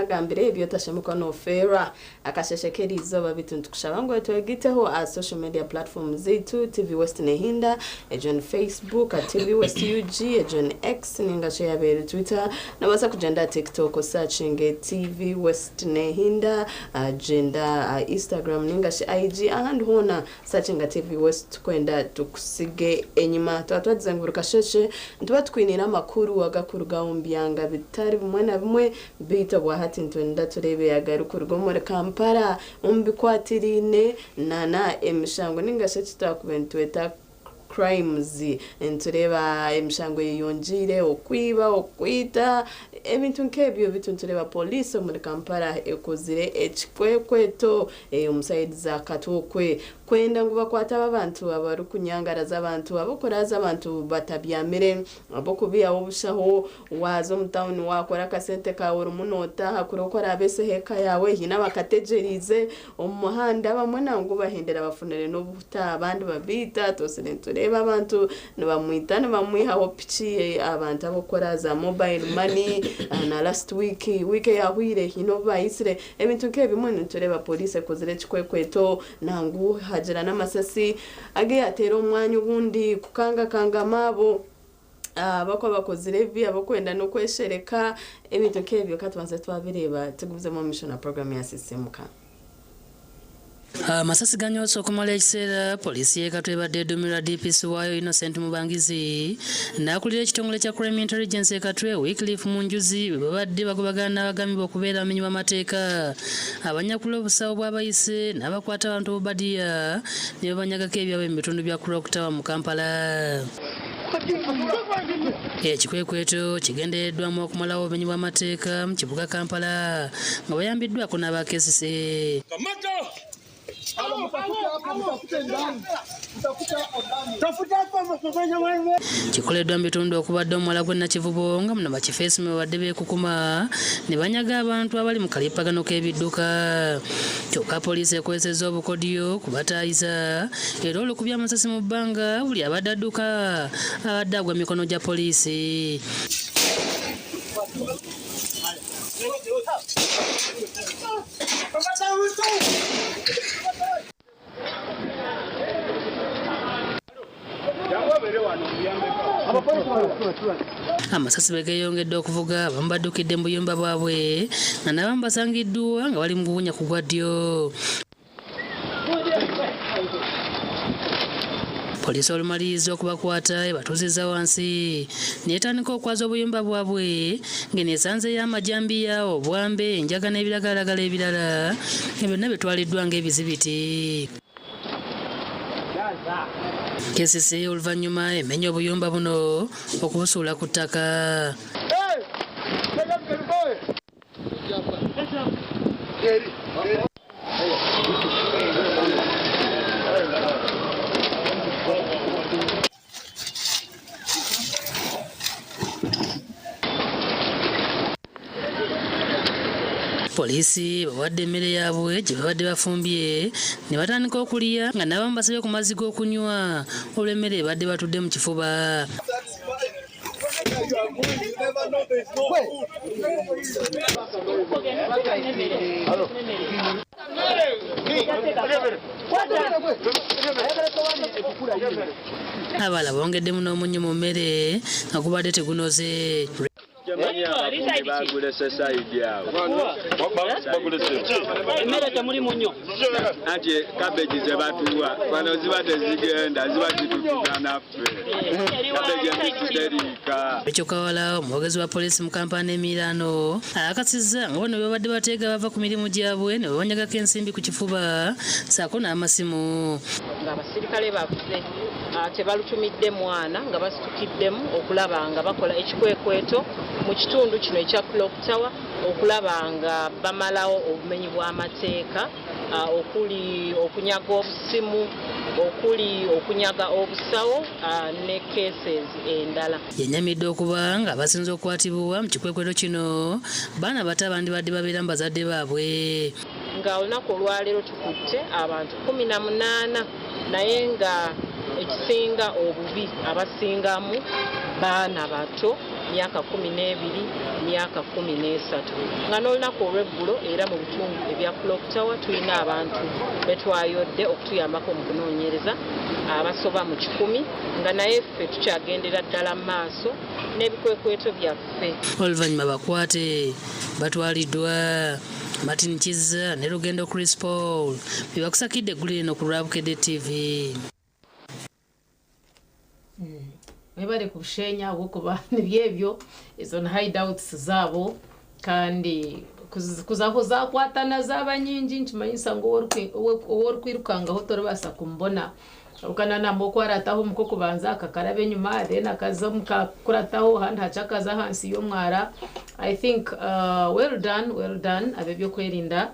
Naagambire ebyo otashemererwa noofeerwa akasheeshe k'eriizooba beitu nitukushaba ngu otwegaiteho aha social media platforms zaitu TV West Nehinda, egyo ni Facebook, TV West UG, egyo ni X ninga shi eyaaba eri Twitter. Noobaasa kugyenda aha TikTok osakinge TV West Nehinda, gyenda aha Instagram ninga shi IG ahandi hoona Searchinga TV West Tukwenda tukusige enyima. Twaba twagize ngu buri kasheeshe nituba tukwiniire amakuru agakuruga omu byanga bitari bimwe na bimwe beitu obwahati nitwenda tureebe agarikuruga omuri Kampala omu bikwatiriine nana emishango ningashi eki twakubaire nitweta crimes. Nitureeba emishango eyeyongyeire, okwiba, okwita, ebintu nk'ebyo beitu nitureeba poliisi omuri Kampala ekozire ekikwekweto omu sayidi za Katokwe kwenda ngu bakwate abo abantu abarikunyangaraza abantu, ab'okuraaza abantu batabyamire, ab'okubaihaho obushaho, waaza omu tawuni waakora akasente kaawe orimu nootaaha kureba oku oraabeeseho eka yaawe, haine abakategyereize omu muhanda abamwe nangwa obahendera bafunire n'obuhuta abandi babaita, twosire nitureeba abantu Nibamwita nibamwihaho piki abantu abokukora za mobile money na last week week eyahwire haine obu bayitsire ebintu nk'ebyo mbwenu nitureeba police ekozire ekikwekweto nangu hagira n'amasasi agu yateera omu mwanya ogundi kukangakanga abo abakuba bakozire ebibi abakwenda n'okweshereka ebintu nk'ebyo katubanze twabireeba tugumizemu omu maisho na program ya Sisiimuka. Amasasi ganyootse okumara ekiseera, Poliisi y'e Katwe ebadde eduumirwa DPC waayo Innocent Mubangizi n'akulira ekitongole kya Crime Intelligence e Katwe Wycliffe Munjuzi bwe babadde bagobagana n'abagambibwa okubeera abamenyi b'amateeka abanyakula obusawo bw'abayise n'abakwata abantu obubadiya ne babanyagako ebyabwe mu bitundu bya Clock Tower mu Kampala. Ekikwekweto kigendereddwamu okumalawo obumenyi bw'amateeka mu kibuga Kampala nga bayambiddwako n'aba KCCA. Kikoleddwa mu bitundu okubadde omwala gw'e Nakivubo nga muno bakifeesi mwe babadde beekukuma ne banyaga abantu abali mu kalippagano k'ebidduka. Kyokka poliisi ekozesezza obukodyo okubataayiza era olukubye amasasi mu bbanga buli abadde adduka abadde agwa mikono gya poliisi. Amasasi bwe geeyongedde okuvuga abamu baddukidde mu buyumba bwabwe nga n'abamu basangiddwa nga bali mu kuwunya ku gwa ddyo. Poliisi olumaliriza okubakwata ebatuuzizza wansi n'etandika okwaza obuyumba bwabwe ng'eno esanzeeyo amajambiya, obwambe, enjaga n'ebiragalalagala ebirala nga byonna bitwaliddwa ng'ebizibiti. KCC oluvannyuma emenya obuyumba buno okubusuula ku ttaka. Poliisi ebawadde emmere yaabwe gye babadde bafumbye ne batandika okulya nga n'abamu basabye ku mazzi g'okunywa olw'emmere ebadde batudde mu kifuba. Abalala bongeddemu n'omunnyo mu mmere nga gubadde tegunoze. Emmere temuli munnyo. Anti kabeji ze batuwa wano ziba tezigenda ziba zitutuka naffe kabeji embisi teriika. Ekyo Kawala omwogezi wa poliisi mu Kampala n'emiriiraano akakasizza nga bano bwe babadde bateega bava ku mirimu gyabwe ne babanyagako ensimbi ku kifuba ssaako n'amasimu. Ng'abasirikale baffe tebalutumidde mwana nga basitukiddemu okulaba nga bakola ekikwekweto mu kitundu kino ekya Clock Tower okulaba nga bamalawo obumenyi bw'amateeka okuli okunyaga obusimu, okuli okunyaga obusawo ne cases endala. Yennyamidde okuba nga abasinze okukwatibwa mu kikwekweto kino baana bato abandibadde babeera mu bazadde baabwe. Nga olunaku olwaleero tukutte abantu 18 naye nga ekisinga obubi abasingamu baana bato. myaka 12, myaka 13 nga n'olunaku olw'eggulo era mu bitundu ebya Clock Tower tulina abantu betwayodde okutuyambako mu kunoonyereza abasoba mu 100 nga naye ffe tukyagendera ddala mu maaso n'ebikwekweto byaffe. Oluvannyuma abakwate batwaliddwa Martin Kizza ne Lugendo Chris Paul be bakusakidde eggulire lino ku lwa Bukedde TV. Mwebare kubushenya ahabw'okuba nibyo ebyo ezo ni hideouts zaabo kandi kuzaho zakwatana zaaba nyingi nikimanyisa ngu ou orikwirukangaho toribaasa kumubona ahabw'okuba nangwa oku arataho omu k'okubanza akakaraba enyima then akaza omu kakurataho ahandi hakye akaza ahansi y'omwara I think well done well done ab'ebyokwerinda.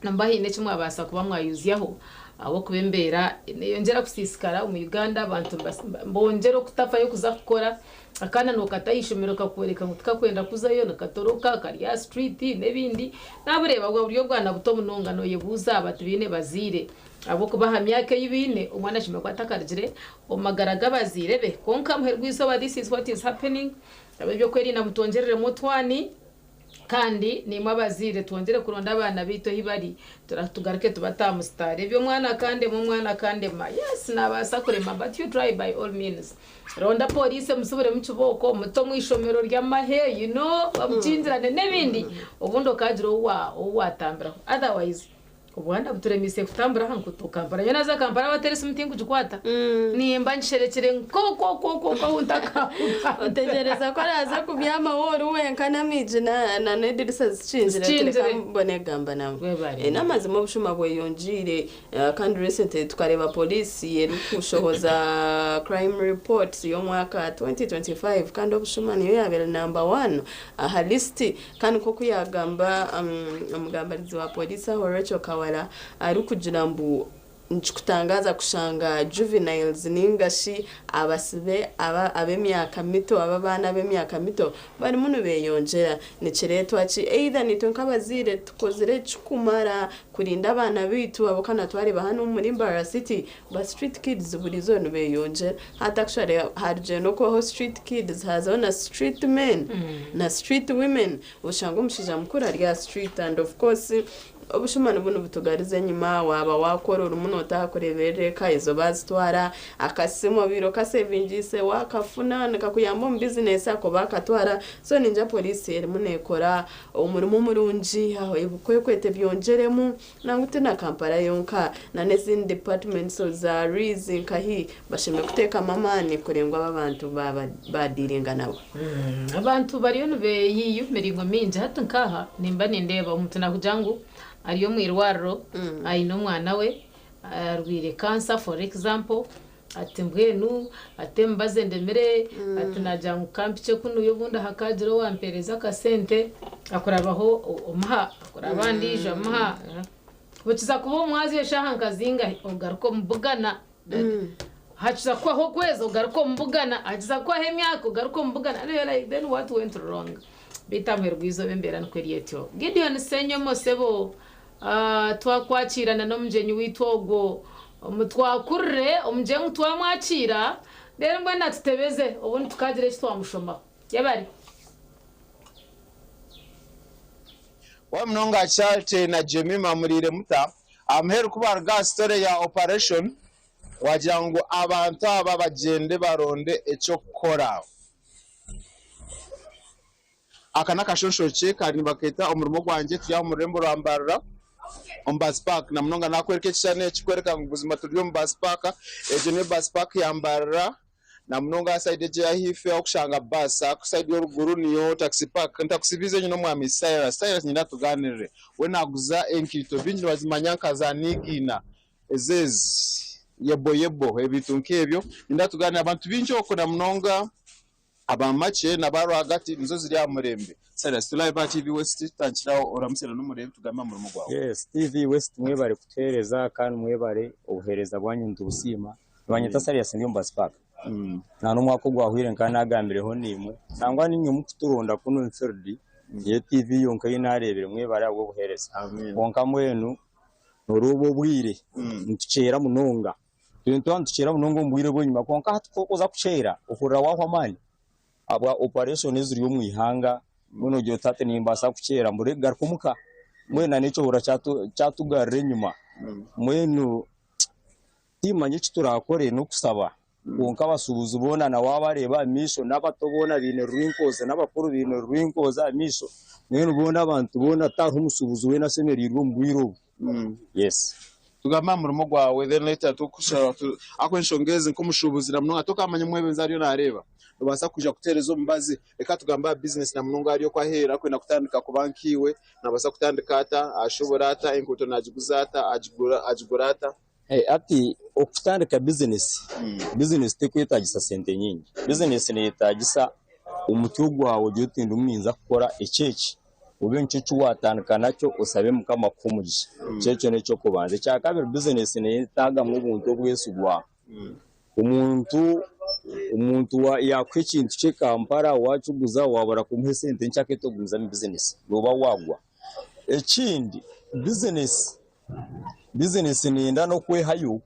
Namba haine eki mwabaasa kuba mwayuzyaho ahabw'okuba embeera neyongyera kusiisikara omu Uganda abantu nibongyera okutafayo kuza kukora. Akaana nokata aha ishomero kakworeka ngu tikakwenda kuzayo nikatoroka kari aha street n'ebindi. Nabureeba bwa buri obwana buto munonga noyebuuza aba tibaine bazaire ahabw'okuba aha myaka ei baine omwana ashemereire kuba atakarugire omu magara g'abazaire be. Kwonka muheru gw'eizooba this is what is happening. Ab'ebyokwerinda mutwongyereremu otwani. Kandi naimwe abazaire twongyere kuronda abaana baitu ahi bari tugaruke tubate aha musitaare. Ebyo omwana akandema omwana akandema. Yes nabaasa kurema but you try by all means. Ronda police emusubiremu kibooko omute omu ishomero ry'amahe you know bamukingirane n'ebindi obundi okagira ou watambiraho otherwise Obwana buturemiise kutambura aha nguuto Kampala. Nyowe naaza Kampala bateera esimu tinkugikwata. Nimba ngisherekire nk'okwo okwo okwo okwo ahu ntakahuga. Otegyereza ku araaze kubyama waaba ori wenka n'amaigi na n'edirisa zikingire oti reka Zikingire. mbone kugamba nawe. Webare. N'amazima obushuma bweyongyeire kandi recently tukareeba poliisi erikushohoza crime report y'omwaka 2025 kandi obushuma niyo yaabaire number one aha lisiti. Kandi nk'oku yaagamba omugambirizi wa pooriisi aho Rachel Kawala arikugira mbu nikikutangaaza kushanga juveniles ninga shi abasibe ab'emyaka mito ab'abaana ab'emyaka mito barimu nibeyongyera. Nikireetwa ki? Either naitwe nk'abazaire tukozire ekikumara kurinda abaana baitu ahabw'okuba na twareeba hanu omuri Mbarara City ba street kids buriizooba nibeyongyera. Hati actually harugire n'okubaho street kids hazaho na street men na street women oshanga omushaija mukuru ari aha street and of course obushuma nibwo nibutugariza enyima waaba wakora orimu notaha kureberera eka ezo bazitwara akasimu obaire okasevingiise wakafuna nikakuyamba omu bizinesi ako bakatwara so ningira police erimu nekora omurimo murungi aho ebikwekwete byongyeremu Nangwa ti na Kampala yonka, na n'ezindi departments za RIZ nkahi bashemereire kuteekamu amaani kureba ngu aba abantu baadiiringa nabo. Abantu bariyo nibeeyiiya omu miringo mingi. Hati nk'aha nimba nindeeba omuntu naakugira ngu ari omu irwariro aine omwana we arwaire cancer for example ati mbwenu ati emibazi endemire ati naagira ngu kampikye kunuya obundi hakaagira owampeereza akasente akurabaho omuha akuraba aha ndiijo amuha bukiza kuba omwazyo eshaaha nka zingahi ogaruka omubugana hakiza kuhwaho okwezi ogaruka omubugana hakiza kuhwaho emyaka ogaruka omubugana and you're like then what went wrong beitu aha muheru gw'eizooba embeera nikwo eri etyo. Gideon Ssenyomo sebo Twakwakiira na n'omugyenyi waitu ogwo. Mutwakurire omugyenyi twamwakiira, reero mbwenu atutebeze obundi tukaagira eki twamushomaho. Yebare. Wamunonga Charity na Jemima muriire muta? Aha muheru ku baaruga aha story ya operation wagira ngu abantu aba bagyende baronde eky'okukora. Aka n'akashonshorekye kandi nibaketa Omurimo Gwangye. Turi aha omu rurembo rwa Mbarara omu Bus Park. Na munonga naakworeka ekishushani eki kworeka ngu buzima turi omu Bus Park. Egyo niyo Bus Park ya Mbarara na munonga aha sayidi egyo ey'ahaifo ahu orikushanga baasi. Aha sayidi y'oruguru niyo Taxi Park. Ntakusibiize nyine omwami Cyrus. Cyrus niinyenda tugaaniirire. We naaguza enkaito. Baingi nibazimanya nka za niigiina ezi yebo yebo ebintu nk'ebyo. Niinyenda tugaaniire. Abantu baingi okwo na munonga Aba makye n'aba rwagati nizo ziri aha murembe. Silas turi live aha TV West tutandikire aho oramutsye na n'omureebi tugambe aha murimo gwawe. Yes, TV West mwebare kutuheereza kandi mwebare obuheereza bwanyu nitubusiima. Nibanyeta Sarius ndi omu Bus Park. Na n'omwaka ogwahweire nkaba nagambireho naimwe nangwa niinywe mukuturonda kunu omu field niyo TV yonka ei nareebire mwebare ahabw'obuheereza. Kwonka mbwenu noreeba obwire nitukyera munonga. Twine twaba nitukyera munonga omu bwire bw'enyima kwonka hati ku orikuza kukyera ohurira waahwa amaani. Ahabwa operation eziri omu ihanga, mbwenu ogira oti hati nimbaasa kukyera mbure kugaruka omuka. Mbwenu na n'ekyohura kyatugarura enyima. Mbwenu timanya eki turakore n'okusaba kwonka abashuubuzi boona na waabareeba aha maisho n'abato boona baine rurinkoozi n'abakuru baine rurinkoozi aha maisho mbwenu boona abantu boona tihariho omushuubuzi weena ashemereirwe omu bwire obu. Yes. Tugambe aha murimo gwawe then later tukushaba ahabw'okuba enshonga ezi nk'omushuubuzi na munonga tokamanya omwebembezi ariyo naareeba nobaasa kwija kuteereza omubazi reka tugambe aha bizinesi na munonga ahari oku aheeru arikwenda kutandika kuba nkaiwe nabaasa kutandika ata, ashobora ata, enkuuto nagiguza ata, agigura ata? Hati okutandika bizinesi, bizinesi terikwetagisa sente nyingi. Bizinesi neyetagisa omutwe gwawe ogire oti ndimu ninza kukora eki eki, obe nikyo eki watandika nakyo osabe Mukama akuhe omugisha. Ekyo n'ekyokubanza. Ekyakabiri bizinesi neyetagamu obuntu obwesigwa. Omuntu omuntu yakuha ekintu kye Kampala wakiguza wabura kumuha esente nkye akeeta ogumizamu bizinesi noba wagwa. Ekindi bizinesi Bizinesi neyenda n'okwehayo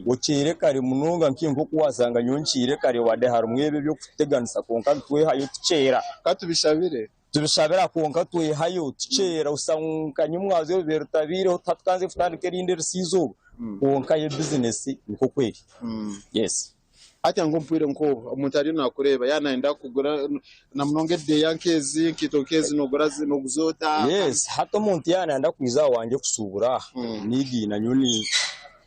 okyere kare munonga nk'oku wasanga nyowe nkiire kare wade harimu ebi eby'okututeganisa kwonka nitwehayo tukyera. Ka tubishabire. Tubishabira kwonka twehayo tukyera osanga nka nyimwazyo orubaire rutabaireho tihatukanze kutandika erindi erisa eizooba kwonka yo bizinesi nikwo eri. Yes. Hati ngu omu bwire nk'obu omuntu ariyo naakureeba yaaba naayenda kugura na munonga edeeya nk'ezi, enkaito nk'ezi noogura nooguza ota? Yes, hati omuntu yaaba naayenda kwija aha wangye kushuubura aha, niigiina nyowe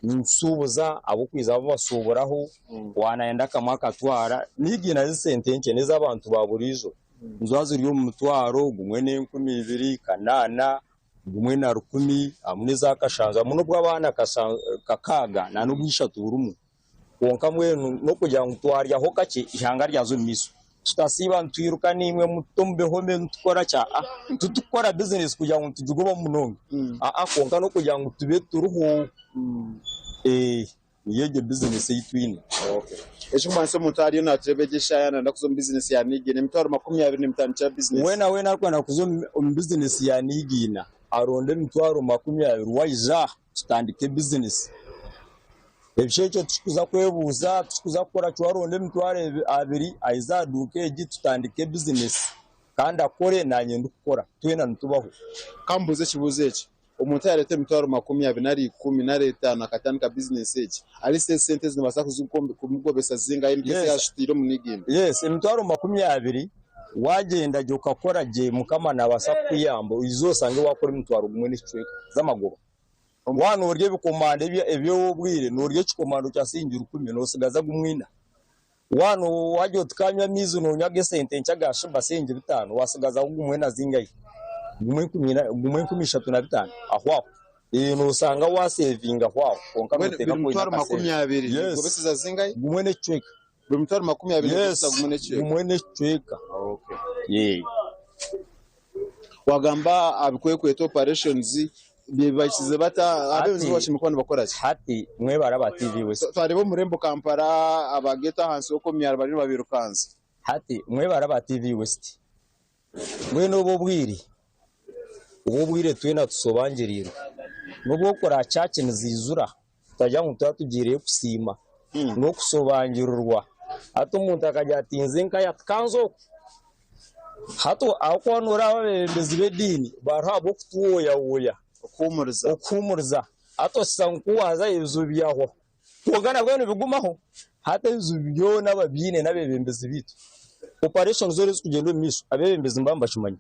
ninshuubuza ab'okwija babashuuburaho, waaba naayenda kamwe akatwara, niigiina z'esente nkye n'ez'abantu ba buriijo, niziba ziri omu mutwaro gumwe n'enkumi ibiri, kanaana, gumwe na rukumi hamwe n'eza kashanju hamwe n'obw'abaana kakaaga n'obwishatu burimu. Kwonka mbwenu n'okugira ngu twaryaho kakye eihanga ryaza omu maisho. Tutasiiba nitwiruka naimwe muta omu bihome nitukora ki? Aa, titurikukora bizinesi kugira ngu nitugigobamu munonga. Aa, kwonka n'okugira ngu tube turiho. Ee, niyo egyo bizinesi ei twine. Ekirikumanyisa omuntu ariyo naatureeba egi eshaaha yaaba naayenda kuza omu bizinesi ya Niigiina, emitwaro 25 etandikira bizinesi. Weena weena arikwenda kuza omu bizinesi ya Niigiina aronde emitwaro 20 waija tutandike bizinesi. Ebishekye tikikuza kwebuuza, tikikuza kukora ki, waronda emitwaro abiri ayize aha duuka egi tutandike bizinesi kandi akore nanye ndikukora twena nitubaho. Ka mbuuze ekibuuzo eki, omuntu yareeta emitwaro 20 nari ikumi nari etaano akatandika bizinesi egi, at least esente ezi nobaasa kumugobesa zingahi in case yashutwire omu niigiina? Yes, emitwaro 20 wagyenda gye okakora gye Mukama nabaasa kukuyamba oize osange wakora emitwaro gumwe n'ekicweka z'amagoba. Waaba noorya ebikomando eby'obwire, noorya ekikomando kya siringi rukumi, noosigaza gumwe ina. Waaba waagira oti kanywe amaizi, noonywa ag'esente nkye aga Shiba siringi bitaano, waasigazaho gumwe na zingahi? Gumwe 3500 aho aho. Noosanga waaseevinga aho aho kwonka Mbwenu nooteeka buri kuba oine mitwaro akasente. 20 Yes, nigobeseza zingahi? Gumwe n'ekicweka. Buri mitwaro 20 Yes, nigobeseza gumwe n'ekicweka. Gumwe n'ekicweka. Okay. Wagamba aha bikwekweto, operations, Bebakize bata? Abeebembezi bo bashemereire kuba nibakora ki? Hati mwebare aba TV West. Twareeba omu rurembo Kampala aba ghetto ahansi okwo omu myaro bariyo nibabirukanza. Hati mwebare aba TV West. Mbwenu obu obwire, obu obwire twena tusobangiriirwe. N'obu okura church niziijura, tutagira ngu nituba tugiireyo kusiima, n'okusobangirirwa. Hati omuntu akagira ati nze nkaya tikanza oku. Hati ahabw'okuba nooreeba abeebembezi b'ediini bariho ahabw'okutuhooyahooya, Okuhuumuriza. okuhuumuriza. Hati oshusha ngu ku waazayo ebizibu byahwaho. Kwonka nabwo nibigumaho. Hati ebizibu byona ababiine n'abeebembezi baitu. Operation zoona ezirikugyenda omu maisho, abeebembezi nibaba nibakimanya.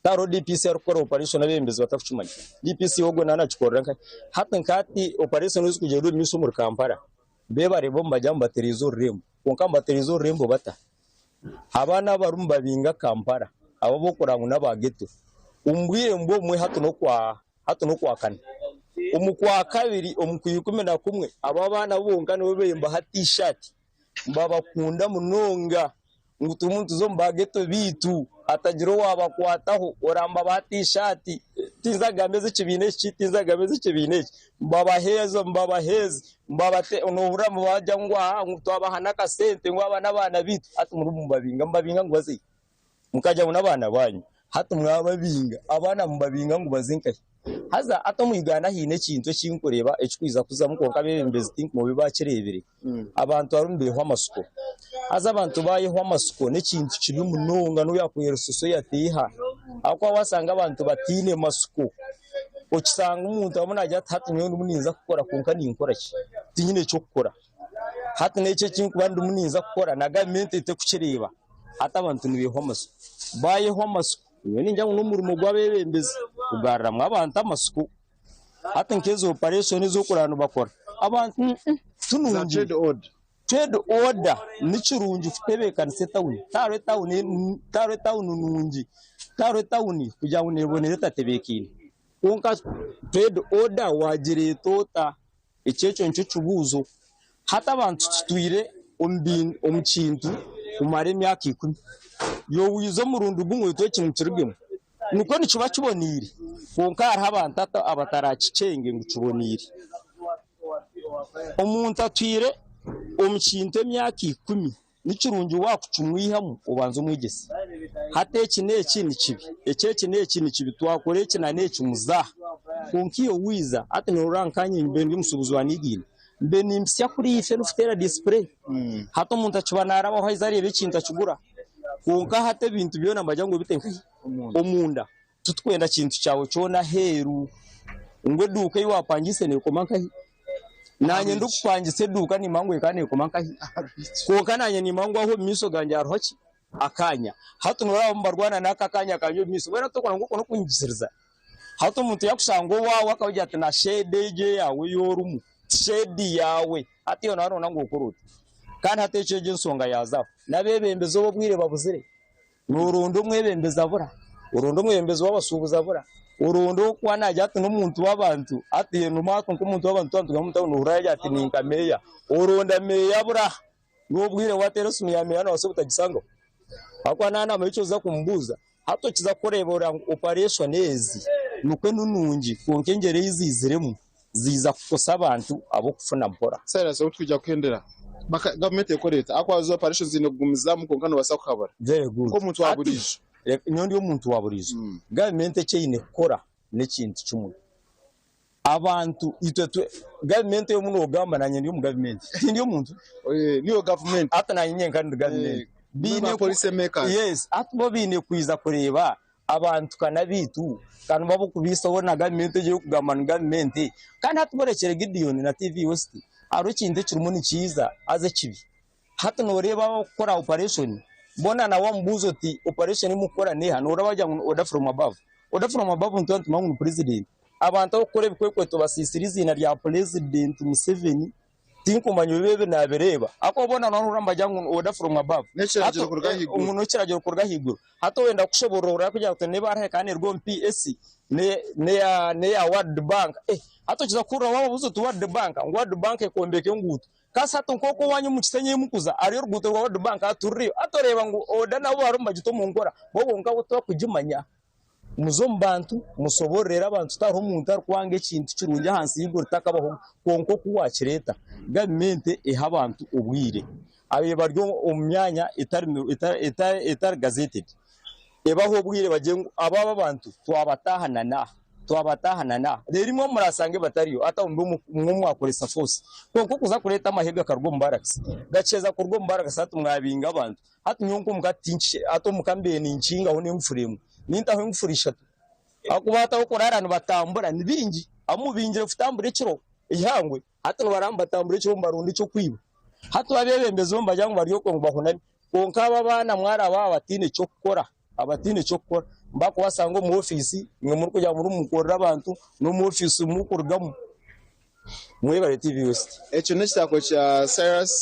Tihariho DPC arikukora operation abeebembezi batarikukimanya. DPC ogwo naaba naakikorera nkahi? Hati nka hati operation ezirikugyenda omu maisho omuri Kampala, beebare bo nibagira ngu batereize orurembo. Kwonka nibatereeza orurembo bata? Abaana abarimu nibabinga Kampala, abo ab'okureba ngu n'aba ghetto. Omu bwire nibwo bumwe hati n'okwa hati n'okwakana. Omu kwakabiri omu kwikumi na kumwe abo abaana bonka nibo bembaha T-shirt nibabakunda munonga ngu turimu nituza omu ba ghetto beitu hatagira owabakwataho oramba ba T-shirt tinza kugamba ez'ekibiina eki tinza kugamba ez'ekibiina eki nibabaheeza nibabaheeza nibabate nohurira nibagira ngu aha ngu twabaha n'akasente ngu aba n'abaana beitu hati murimu mubabinga mubabinga ngu baze hi? Mukagira ngu n'abaana baanyu hati mwababinga abaana mubabinga ngu baze nkahi? Haza hati omu Uganda haine ekintu eki nkureeba ekikwiza kuzamu kwonka abeebembezi tinkumanya obu baakireebire. Abantu harimu nibeehwa amatsiko. Haza abantu baayehwa amatsiko n'ekintu kibi munonga n'obu yaakuba rusoso yateiha. Ahabw'okuba waashanga abantu bataine matsiko, okishanga omuntu arimu naagira ati hati nyowe ndimu ninza kukora kwonka ninkora ki? Tinyine ky'okukora. Hati n'eki eki ndikuba ndimu ninza kukora na gavumenti terikukireeba. Hati abantu nibeehwa amatsiko. Baayehwa amatsiko, nyowe ningira ngu n'omurimo gw'abeebembezi kugaruramu abantu amatsiko. Hati nk'ezo operation ez'okuraba nibakora abantu ti nungi. Trade order ni kirungi kutebeekanisa etawuni. Tihariho etawuni tihariho etawuni nungi, tihariho etawuni kugira ngu neebonera etatebeekaine. Kwonka trade order waagireeta ota? Eki ekyo nikyo kibuuzo. Hati abantu tutwire omu kintu kumara emyaka ikumi. Yowiiza omurundi gumwe oti eki nikirugemu. Nikwo nikiba kiboneire kwonka hariho abantu abatarakikyenge ngu kiboneire. Omuntu atwire omu kintu emyaka ikumi Ni kirungi waakukimwihamu obanze omwegyese. Hati eki n'eki ni kibi, eki eki n'eki ni kibi, twakora eki na n'eki muza. Kwonka iwe waija, hati noorora nkaanye mbe ndi omusuubuzi wa Niigiina, mbe nimpitsya kuriya ife n'okuteera disipure. Hati omuntu akiba naarabaho aija areeba ekintu akigura. Kwonka hati ebintu byona nibagira ngu obite nkahi? Omunda. Titukwenda kintu kyawe kyona aheeru. Ngu eduuka ei waapangiise neekoma nkahi? Naanye ndikupangisa eduuka nimanya ngu ekaba neekoma nkahi? Kwonka naanye nimanya ngu aho omu maisho gangye hariho ki? Akaanya. Hati nooraba nibarwana n'aka akaanya kangye omu maisho. Mbwenu hati okwo n'okunyigiriza. Hati omuntu yaakushanga owaawe akakugira ati na sheedi egyo eyaawe ei orimu ti sheedi yaawe. Hati iwe nooba nooyenda ngu okore ota? Kandi hati ekyo egyo enshonga yaaza aho. N'abeebembezi obu obwire babuzire. Nooronda omwebembezi abura, oronda omwebembezi w'abashuubuzi abura, oronda orikuba naagira ati n'omuntu w'abantu hati hati nk'omuntu w'abantu twaba nitugamba omu tawuni noohurira yaagira ati ninka meeya, oronda meeya abura, n'obwire waateera esimu ya meeya noobaasa obutagisangaho ahabw'okuba naaba naamanya eki orikuza kumubuuza. Hati okiza kureeba oreba ngu operation ezi nikwo ni nungi kwonka engyero ei ziiziremu ziiza kukosa abantu ab'okufuna mpora. Silas, obu twija kuhendera, baka gavumenti ekora eta? Ahakuba zo operation ziine kugumizamu kwonka nobaasa kuhabura Very good. nk'omuntu wa Hati buriijo. reka nyowe ndi omuntu wa buriijo. Gavumenti eki eine kukora n'ekintu kimwe. Abantu itwe twe gavumenti ei orimu nogamba nanye ndi omu gavumenti. Tindi omuntu? Eh, niiwe gavumenti. Hati nanye nyenka ndi gavumenti. Eh, nimwe ba policy makers. Yes, hati bo baine kwija kureeba Abantu ka n'abaitu, ka nibo ab'okubaisaho na gavumenti egyo erikugamba ni gavumenti. Kandi hati borekire Gideon na TV West, hariho ekintu ekirimu nikiiza haza ekibi. Hati nooreeba abarikukora operation boona na wamubuuza oti operation ei murikukora n'eha, nooreeba bagira ngu ni order from above. Order from above nituba nitumanya ngu ni president. Abantu abarikukora ebikwekweto basiisire eiziina rya president Museveni. Tinkumanya obu ebi naabireeba. Ahakuba boona noohurira nibagira ngu order from above. N'ekiragiro kuruga ahaiguru. Ngu n'ekiragiro kuruga ahaiguru. Hati orenda kushoboorora orakugira oti n'ebaruha ekaba neeruga omu PS n'eya World Bank. Hati okiza kuhurira waababuuza oti World Bank, ngu World Bank ekombeka enguuto. Kasi hati nk'oku owaanyu omu Kisenyi ei murikuza hariyo oruguuto rwa World Bank hati ruriyo. Hati oreeba ngu order nabo bariyo nibagita omu nkora bo bonka bo tibakugimanya. Muze omu bantu, mushoboororere abantu tihariho omuntu arikwanga ekintu kirungi ahansi y'eiguru takabaho kwonka oku waakireeta. Gavumenti ehe abantu obwire. Abaire bari omu myanya etari gazetted ebahe obwire bagire ngu aba abantu twabataaha na n'aha, twabataaha na n'aha. Reero imwe abu murashange batariyo hati aho mube nimwo mwakoresa force. Kwonka okuza kureeta amahe gakaruga omu barracks, gakiheza kuruga omu barracks hati mwabinga abantu. Hati nyowe nk'omuka hati omuka mbaire ninkingaho n'engufuri emwe, nintaho engufuri ishatu ahakuba hati ah'okuraara nibatambura ni baingi, abu mubingire kutambura ekiro eihangwe hati nibaraba nibatambura ekiro nibaronda eky'okwiba. Hati abeebembezi bo nibagira ngu bari okwo ngu bahunami kwonka abo abaana mwaraba aba bataine ky'okukora, abataine ky'okukora nibakubasanga omu ofiisi imwe murikugira ngu murimu nimukorera abantu n'omu ofiisi murikurugamu. Mwebare TV West. Ekyo n'ekitako kya Cyrus.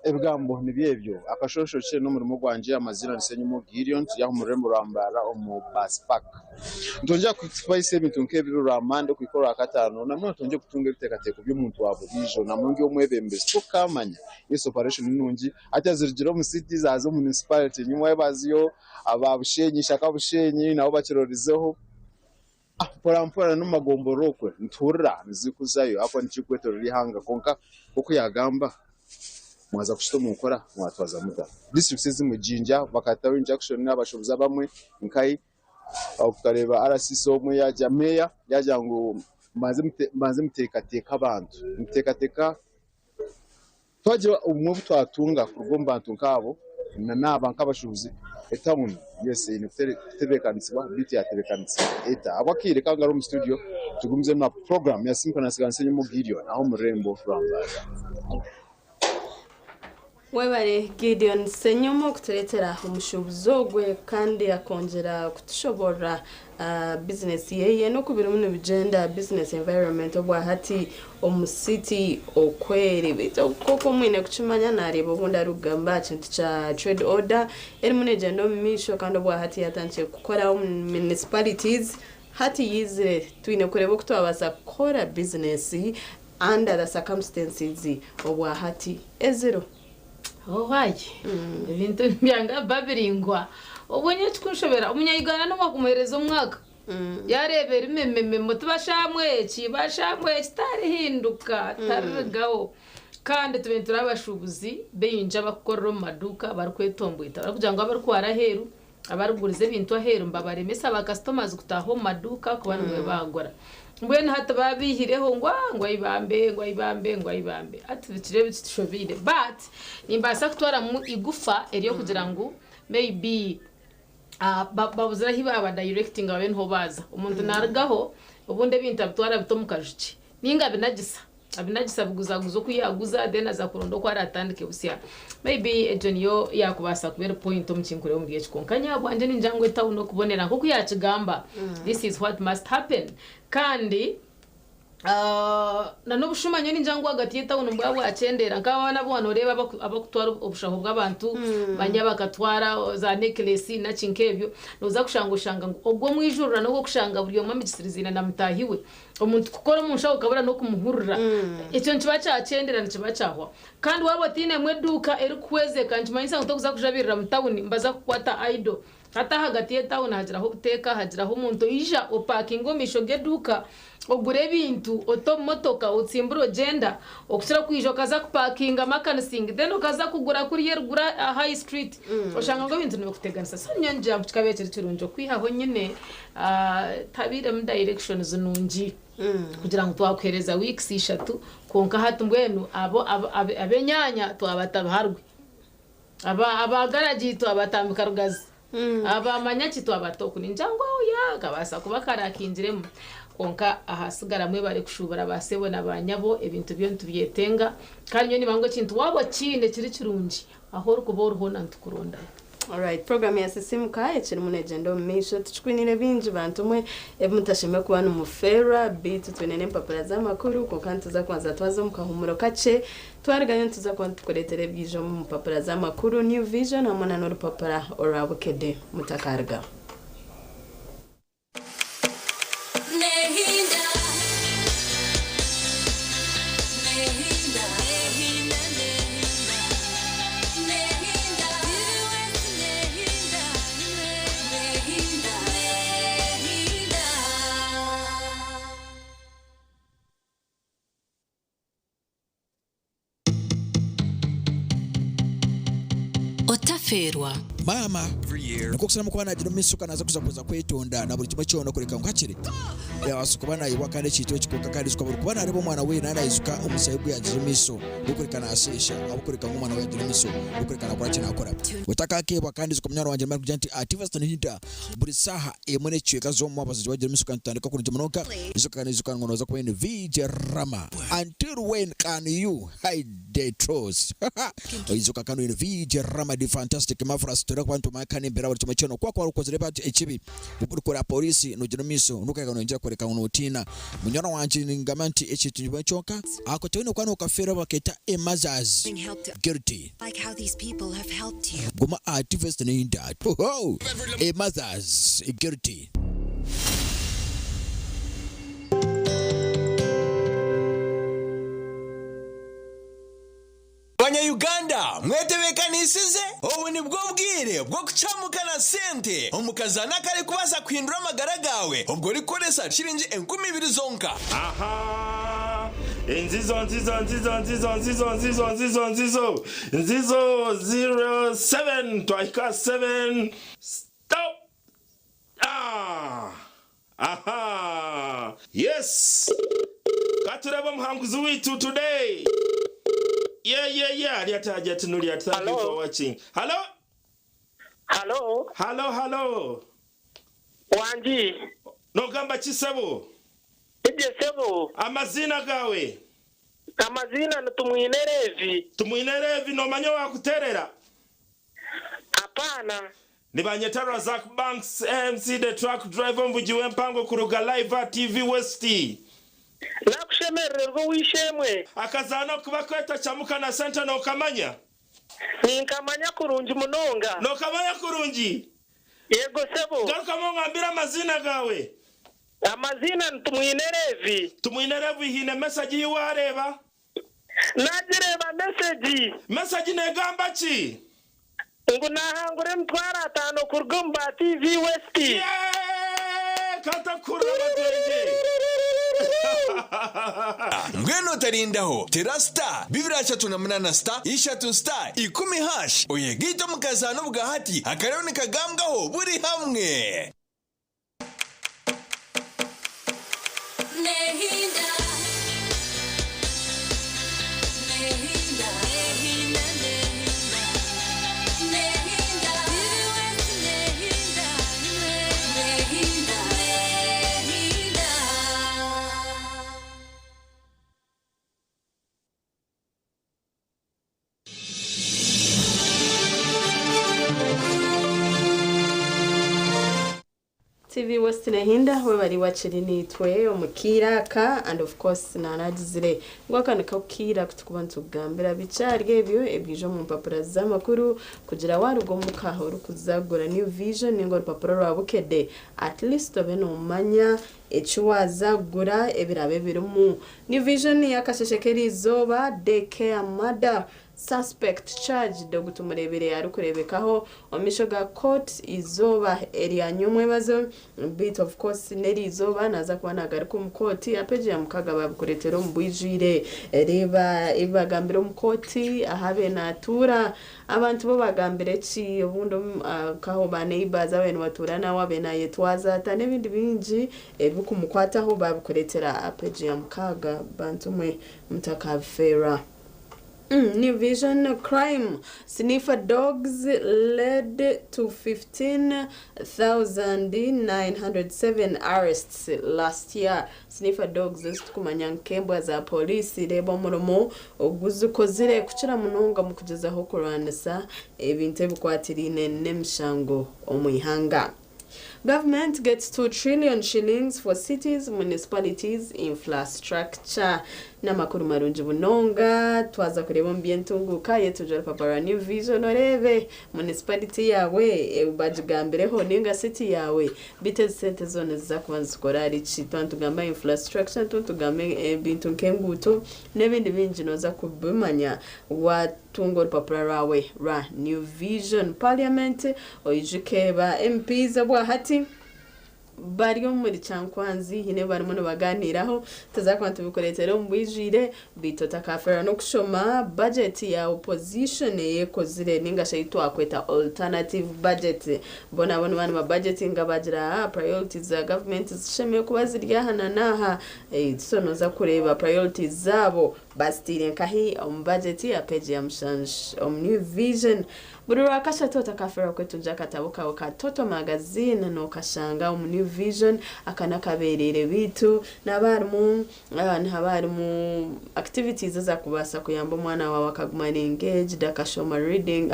Ebigambo nibyo ebyo. Akashoshokye n'omurimo gwangye amaziina ni Ssenyimo Gideon turi aha omu rurembo rwa Mbarara omu Bus Park. Nitwongyera kubahaisa ebintu nk'ebi buri Rwamande okuhika Orwakataano namunonga twongyere kutunga ebiteekateeko by'omuntu wa buriijo namunonga iwe omwebembezi tokamanya. Yes operation ni nungi hati zirugire omu city zaaza omu municipality enyima baziyo aba Bushenyi Ishaka Bushenyi nabo bakirorizeho. Mpora mpora n'omu magomborora okwe nituhurira nizikuzayo ahakuba nikikwetorora eihanga kwonka nk'oku yagamba mwaza kukita omu nkora mwatwaza muta? Disiturikiti ezimwe Jinja bakataho injunction abashuubuzi abamwe nkahi. Okareeba RCC omwe yaagira, meeya yaagira ngu mbanze muteekateeke abantu, muteekateeka twagira obumwe obu twatunga kuruga omu bantu nk'abo na naaba nk'abashuubuzi, etawuni yes eine kutebeekanisibwa beitu yaatebeekanisibwa eta? Ahabw'akaire ka ngari omu studio tugumizemu na puroguraamu ya Simuka na Nsigaanisa Enyima Gideon aha omu rurembo rwa Mbarara. Webare Gideon Ssenyomo kutureetera omushuubuzi ogwe kandi akongyera kutushoborora bizinesi yeye n'oku birimu nibigyenda business environment obwahati omu city okweri. Beitu nk'oku mwine kukimanya nareeba obundi arikugamba aha kintu kya trade order erimu negyenda omu maisho kandi obwahati yatandikire kukora omu municipalities hati yaizire twine kureeba oku twabaasa kukora bizinesi Under the circumstances obwahati eziro. Owaaye ebintu nibyanga biba biringwa obwo nyowe ekikunshobera omunya Uganda nobu wakumuhereza omwaka yareeba erimemememo tibashamu eki bashamu eki tarihinduka taririgaho kandi tube turi abashubuzi baingi abakukorera omu maduuka barikwetomboita barikugira ngu abarikutwara aheeru Abarikuguriza ebintu aheeru nibabaremesa ba customers kutaaha omu maduuka kuba nimwo baagura. Mbwenu hati baabaihireho ngu aah ngu aibambe ngu aibambe ngu aibambe. Hati bikiro kitushobeire but nimbaasa kutwaramu igufa ery'okugira ngu maybe babuzire ahu baabadirectinga babe niho baaza. Omuntu naarugaho obundi ebintu abitwara abita omu kaju kye nainga abinagisa. Abinagisa abiguzaguza oku yaaguza then aza kuronda oku araatandike busya. Maybe egyo niyo yaakubaasa kuba eri point omu kinkureeba omuri eki kwonka nyowe ahabwangye ningira ngu etawuni okubonera nk'oku yaakigamba this is what must happen kandi na n'obushuma nyowe ningira ngu ahagati y'etawuni nibwaba bwakyendeera nk'abaana abu nooreeba abakutwara obushaho bw'abantu manya bakatwara za necklace naki nk'ebyo nooza kushanga oshanga ngu ogwo omwijurira n'ogw'okushanga buri omwe amigisiriziine na mutaahi we. Omuntu kukora omu nshaho okabura n'okumuhurira, ekyo nikiba kyakyendera nikiba kyahwaho. Kandi waaba otainemu eduuka erikuhwezeka nikimanyisa ngu torikuza kujabirira mu tawuni nibaza kukukwata idle. Hati ahagati y'etawuni hagiraho obuteeka, hagiraho omuntu oija opakinga omu maisho g'eduuka ogure ebintu ote omu motoka otsimbure ogyenda okukira kwija okaza kupakinga makanisingi then okaza kugura kuriya eruguru aha high street oshanga ngu ebintu nibikuteganisa. So nyowe ningira ngu kikabaire kiri kirungi okwihaho nyine Tabairemu directions nungi kugira ngu twakuhereza weeks ishatu kwonka hati mbwenu abo abenyanya twabata biharwe, aba garagi twabatambika rugazi, aba manyaki twabata oku ningira ngu aho yaa kabaasa kuba karakingiremu kwonka ahasigara mwebare kushubura ba sebo na ba nyabo ebintu byo nitubyetenga kandi nyowe nimanya ngu ekintu waaba okiine kiri kirungi Ahu orikuba ori hoona nitukurondayo. Alright, program ya Sisimuka ekirimu negyenda omu maisho. Tukikwiniire bingi bantu mwe ebi mutashemereire kuba nimufeerwa beitu twine n'empapura z'amakuru kwonka nituza kubanza twaza omu kahuumuro kakye. Twarugayo nituza kuba nitukureetera ebiija omu mpapura z'amakuru, New Vision hamwe na n'orupapura orwa Bukedde. Mutakarugaho. Otafeerwa. Maama nikwo kusaramu kuba nagira omumaisho ka naza kuza kuza kwetonda na buri kimwe kyona kureka ngu hakiri yabaasa kuba nayebwa kandi ekintu eki kwonka kandi ijuka buri kuba nareeba omwana we nanayijuka omushaija ogu yagize omumaisho gwokureka nasheesha ahabwokureka ngu omwana we yagira omumaisho gwokureka nakora ki nakora. Otakakeebwa kandi ijuka munywani wangye nimara kugira nti Ativaston Hinda buri saaha emwe n'ekicweka z'omu abashaija bagira omumaisho kandi tutandika kurungi munonga ijuka kandi ijuka ngu noza kuba oine VJ Rama until when can you hide the truth Oijuka kandi oine VJ Rama the fantastic marvelous turikuba nitumanya kandi embeera buri kimwe kyona oku wakuba okozire ekibi orikora police nogira omu maisho nokureka noyongyera kworeka ngu notiina munywani wangye ningamba nti ekintu nikimwe kyonka ako toine kuba nokafeera baketa a mothers guilty guma aha TV neyinda a mothers guilty. Banya Uganda mwetebekanisize? Obu nibwo bwire bw'okucamuka na sente omu kazaano akarikubaasa kuhindura amagara gaawe obwo orikukoresa shiringi 2000 zonka. Ahaa! Nzizo nzizo nzizo nzizo nzizo nzizo nzizo nzizo nzizo ziro seven twahika seven stop! Aha! Aha! Yes! Katurebe omuhanguzi waitu today. Yeah, yeah, yeah. Ari ati Hajati Nuriat, thank you for watching. Hello? Hello? Hello, hello. Wangi. Nogamba ki sebo? Ibye sebo. Amazina gawe? Amazina ni Tumwine Levi. Tumwine Levi nomanya owakuterera? Apana. Nibanyeta Razak Banks MC the truck driver omuvugi w'empango kuruga live aha TV West. Nakushemerererwa ow'eishe-emwe. Akazaano aku bakweta Chamuka na Sente nokamanya? Ninkamanya kurungi munonga. Nokamanya kurungi? Yego sebo. Garukamu ongambire amaziina gaawe. Amaziina ni Tumwine Levi. Tumwine Levi haine mesegi ei waareeba? Naagireeba mesegi. Mesegi neegamba ki? Ngu naahangura emitwaro ataano kuruga omu ba TV West. Yeee! Ka ntakuhurira amatwengye. Mbwenu otarindaho, tera star 238 star ishatu star ikumi hash oyegaite omu kazaano obwahati akariyo nikagambwaho buri hamwe. TV West Nehinda webari wakiri nitwe omu kiire aka and of course nanagizire ngu aka niko kiire aku tukuba nitukugambira bikyari ebyo ebiija omu mpapura z'amakuru kugira waruga omuka orikuza kugura New Vision ninga orupapura rwa Bukedde at least obe nomanya eki waaza kugura ebiraabe birimu. New Vision y'akasheshe k'eriizooba Daycare Murder Suspect charged ogu tumureebire arikureebekaho omu maisho ga court eizooba erya nyomwebazo beitu of course n'eriizooba naaza kuba nagaruka omu kooti aha peegi ya mukaga babikureetera omu bwijwire. Reeba ebi bagambire omu kooti ahu abaire naatuura abantu bo bagambire ki obundi nkaho ba neighbours abu abaire nibatuura nawe abaire nayetwaza ata n'ebindi bingi ebikumukwataho babikureetera aha peegi ya mukaaga bantu mwe mutakabifeerwa. New Vision Crime Sniffer Dogs Led to 15,907 Arrests Last Year Sniffer Dogs ezi turikumanya nk'embwa za pooriisi reeba omurimo ogu zikozire kukira munonga omu kugyezaho kurwanisa ebintu ebikwatiraine n'emishango omu ihanga. Government gets 2 trillion shillings for cities, municipalities infrastructure. N'amakuru marungi munonga twaza kureeba omu by'entunguuka yetujwa orupapura rwa New Vision oreebe municipality yaawe bagigambireho ninga city yaawe beitu ezi sente zoona niziza kuba nizikora ahari ki? Twaba nitugamba infrastructure nituba nitugamba ebintu nk'enguuto n'ebindi bingi nooza kubimanya Tunga orupapura rwawe rwa New Vision Parliament oijuke ba MPs obwahati bari omuri Kyankwanzi haine ebi barimu nibaganiiraho tuza kuba nitubikureetera omu bwijwire beitu otakafeerwa n'okushoma budget ya opposition ei ekozire ninga shi ei twakweta alternative budget boona bo nibaba niba budgetinga bagira priorities za government zishemereire kuba ziri aha na n'aha so noza kureeba priorities zaabo Bazitaire nkahi omu bajeti ya peegi ya mushanju omu New Vision. Buri Rwakashatu otakafeerwa kwetungira akatabo kaawe ka Toto Magazine nookashanga omu New Vision. Aka n'akabeereire beitu nihaba harimu nihaba harimu activities ezakubaasa kuyamba omwana waawe akaguma ari engaged, akashoma reading,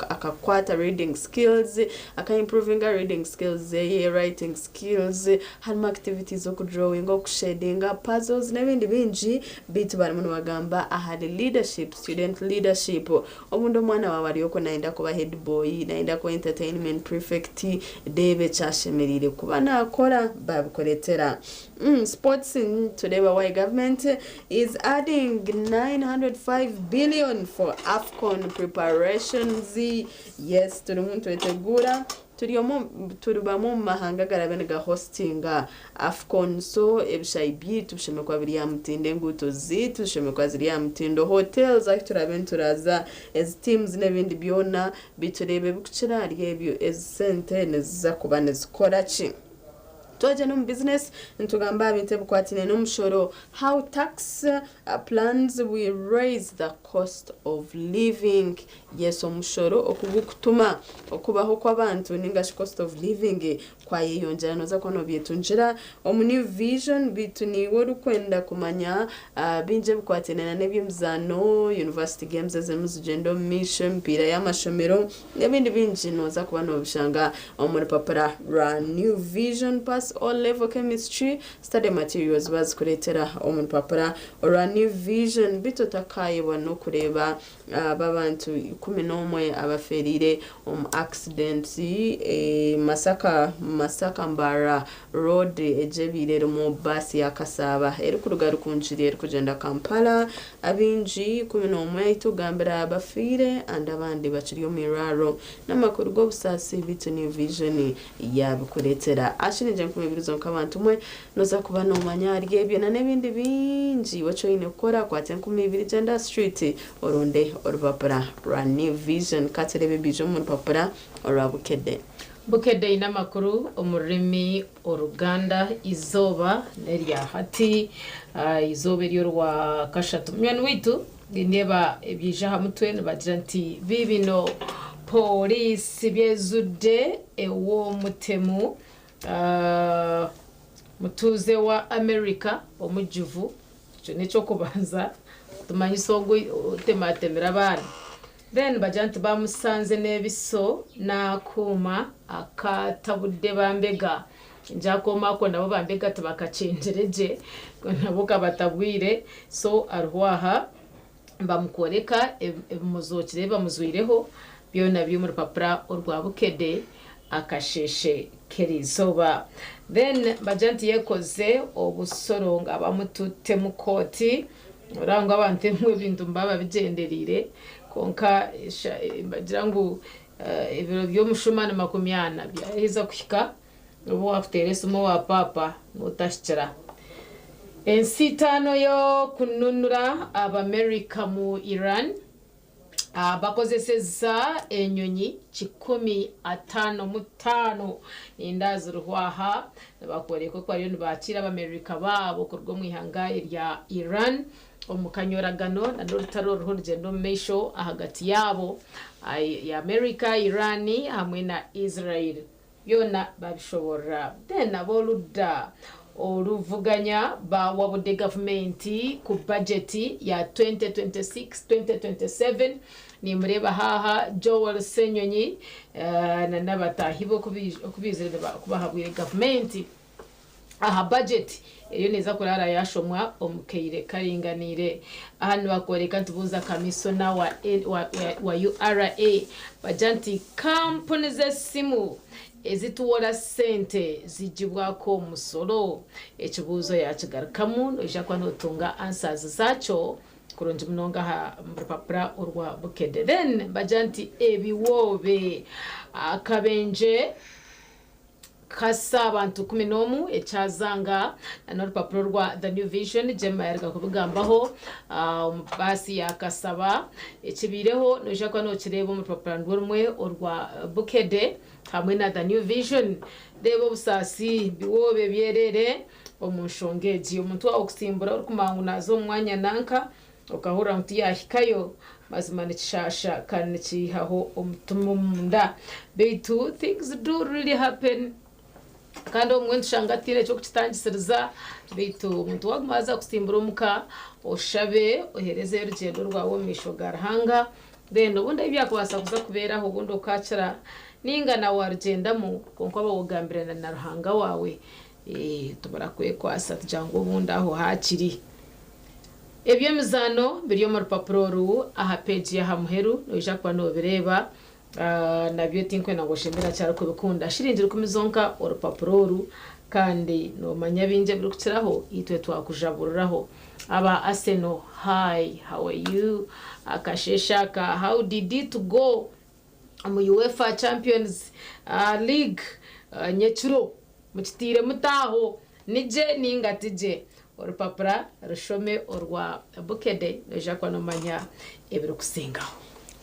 akakwata reading skills, aka improvinga reading skills zeye, writing skills, harimu activities z'okudrawinga, okushedinga, puzzles n'ebindi bingi Beitu barimu nibagamba ahari leadership, student leadership. Obundi omwana waawe ari okwo nayenda kuba head boy, nayenda kuba entertainment prefect, reeba eki ashemereire kuba nakora babikuretera. Sports nitureeba why government is adding 905 billion for AFCON preparations. Yes, turimu nitweteguura. Turi omu turi bamwe omu mahanga agarabe niga hostinga Afcon so ebishayi byaitu bishemereire kuba biri aha mutindo, enguuto zaitu zishemereire kuba ziri aha mutindo, hotels ahu turabe nituraza, ezi teams n'ebindi byona bitureebe ebikukira ahari ebyo ezi sente niziza kuba nizikora ki. Twagyenda omu business nitugamba aha bintu ebikwatine n'omushoro, how tax plans will raise the cost of living. Yes omushoro oku gukutuma okubaho kw'abantu ningashi cost of living kwayeyongyera noza kuba nobyetungira omu New Vision beitu niiwe orikwenda kumanya bingi ebikwatine na n'eby'emizaano, University games ezirimu zigyenda omu maisho, emipiira y'amashomero N'ebindi bingi nooza kuba noobishanga omu rupapura rwa New Vision Pass O Level Chemistry Study Materials baazikureetera omu rupapura orwa New Vision. Beitu otakaayebwa n'okureeba b'abantu 11 abafeereire omu accident e Masaka, Masaka Mbarara Road egyo ebaire erimu baasi ya Kasaaba erikuruga Rukungiri erikugyenda Kampala. Abaingi 11 ahu tugambira bafiire and abandi bakiri omu irwariro. N'amakuru g'obusaasi beitu New Vision yaabikureetera. Ashinigye 2000 zonka bantu mwe noza kuba noomanya ahari ebyo na n'ebindi bingi. Iwe eki oine kukora kwata 2000 gyenda aha street oronde orupapura rwa New Vision. Ka tureebe ebiija omu rupapura orwa Bukedde. Bukedde eine amakuru omu rurimi Oruganda eizooba n'erya hati, eizooba ery'orwa kashatu. Munywani waitu nindeeba ebyija aha mutwe nibagira nti biibino pooriisi byezudde ew'omutemu mutuuze wa America omujuvu. Ekyo n'eky'okubanza tumanyise ogu otematemire abaana. Then bagira nti bamusanze n'ebiso n'akuuma akatabudde bambega. Ngi akooma ako nabo bambega tibakakyengire gye, nabo kabatabwire. So ariho aha bamukworeka ebimuzookire ebi bamuzwireho byona biri omu rupapura orwa Bukedde akasheeshe k'eriizooba. Then bagira nti yekoze obusoro nga bamututte mu kooti. Oraba ngu abantu ebimwe ebintu nibaba babigyendereire kwonka nibagira ngu ebiro by'omushuma ni 40 byaheza kuhika obu waakuteera esimu owa paapa nootahikira. Ensi itaano y'okununura Abamerika mu Iran. Bakozeseza enyonyi 155 ninda ziriho aha nibakworeka oku bariyo nibakiira Abamerika baabo kuruga omu ihanga erya Iran omu kanyoragano na n'orutaro oruriho nirugyenda omu maisho ahagati yaabo ya America, Iran hamwe na Israel. Byona babishoborora. Then ab'oludda oluvuganya bawabudde gavumenti ku bajeti ya 2026-2027. Nimureeba haaha Joel Ssenyonyi na n'abataahi be oku baizire kubahabwire gavumenti aha bajeti eriyo neeza kuraara yaashomwa omu kaire karinganiire. Aha nibakworeka nti buuza kamisona wa wa URA bagira nti kampuni z'esimu ezituwora sente zigibwako omusoro? Ekibuuzo yaakigarukamu noija kuba nootunga answers zaakyo kurungi munonga aha rupapura orwa Bukedde. Then bagira nti ebiwoobe akabenje Kasa abantu 11 ekyazanga n'orupapura orwa The New Vision, Jemma yaruga kubigambaho omu baasi ya Kasaba. Ekibaireho noija kuba nokireeba omu rupapura nirwo rumwe orwa Bukedde hamwe na The New Vision. Reeba obusaasi, biwoobe byereere omu nshonga egi. Omuntu waawe okusimbura orikumanya ngu naaza omu mwanya nanka, Okahurira ngu tiyahikayo, mazima nikishaasha kandi nikiihaho omutima omunda. Beitu things do really happen kandi obumwe nitushanga tutaine ky'okukitangisiriza beitu omuntu waguma waaza kusimbura omuka oshabe oherezeyo orugyendo rwawe omu maisho ga Ruhanga then obundi ahu byakubaasa kuza kubeeraho obundi okaakira ninga nawe warugyendamu kwonka waaba wagambirana na Ruhanga waawe tobura kwekwasa tugira ngu obundi aho haakiri. Eby'emizaano biri omu rupapura oru aha peegi y'aha muheru noija kuba noobireeba. Nabyo tinkwenda ngu oshembe nakyari kubikunda. Shiringi rukumi zonka orupapura oru kandi noomanya bingi ebirikukiraho itwe twakujaburiraho. Aba Arsenal, hi, how are you? Akasheeshe aka, how did it go? Omu UEFA Champions League nyekiro mukiteire muta aho? Ni gye ninga ti gye? Orupapura rushome orwa Bukedde noija kuba nomanya ebirikusingaho.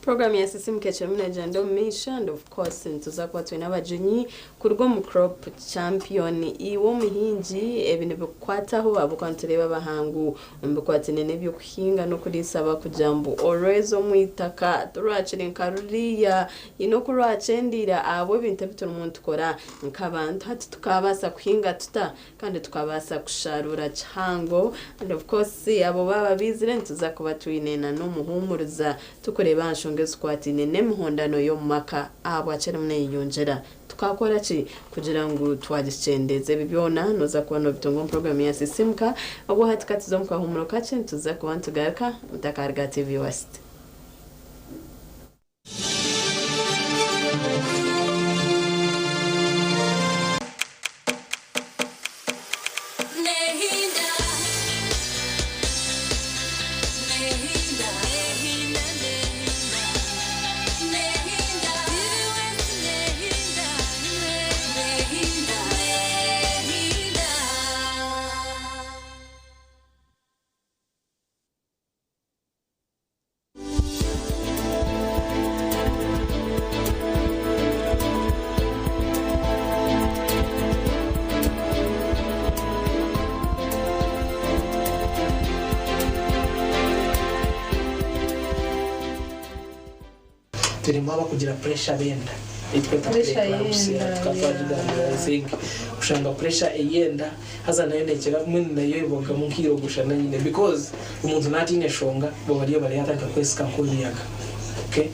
Program ya Sisimuka ekirimu negyenda omu maisho and of course nituza kuba twine abagyenyi kuruga omu Crop Champion. Iwe omuhingi ebi nibikukwataho ahabw'okuba nitureeba abahangu omu bikwataine n'eby'okuhinga n'okuriisa bakugira mbu orwezo omu itaka torwakiri nka ruriya haine oku rwakyendeire ahabw'ebintu ebi turimu nitukora nk'abantu. Hati tukaabaasa kuhinga tuta kandi tukabaasa kusharuura kihango and of course abo baaba baizire nituza kuba twine na n'omuhuumuriza tukureeba aha nshonga ezikwataine n'emihondano y'omu maka ahabwaki erimu neyeyongyera. Tukaakora ki kugira ngu twagikyendeeza? Ebi byona nooza kuba noobitunga omu puroguraamu ya Sisiimuka. Obwo hati ka tuze omu kahuumuro kakye nituza kuba nitugaruka mutakaruga TV West. Turimu abakugira pressure benda ei turikweta Pressure pre-eclampsia y'enda, tukaba twagigambira I think kushanga pressure ey'enda haza nayo nekira mbwenu nayo ebagamu nk'eirogosha nanyine because omuntu naaba ataine nshonga bo bariyo bari yatandika kwesika nk'oruyaga okay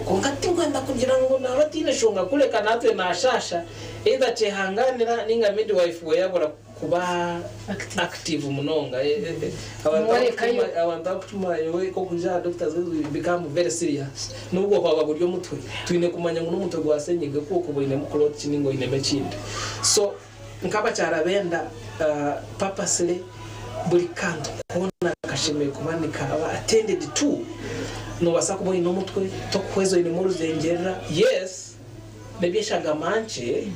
kwonka tinkwenda kugira ngu naaba ataine nshonga kureka natwe nashasha either kyehanganira ninga midwife we yabura kuba active munonga. Mworekayo. Abantu abakutuma iwe kokuja aha doctors we become very serious nubwo kwaba guri omutwe twine kumanya ngu n'omutwe gwa senyiga ku okuba oinemu clot ki ninga oinemu ekindi. So nk'abakyara benda purposely buri kantu koona kashemereire kuba nikaba attended to. Nobasa kuba oine omutwe tokuhweza oinemu oruzengyerera yes n'eby'eshagama nkye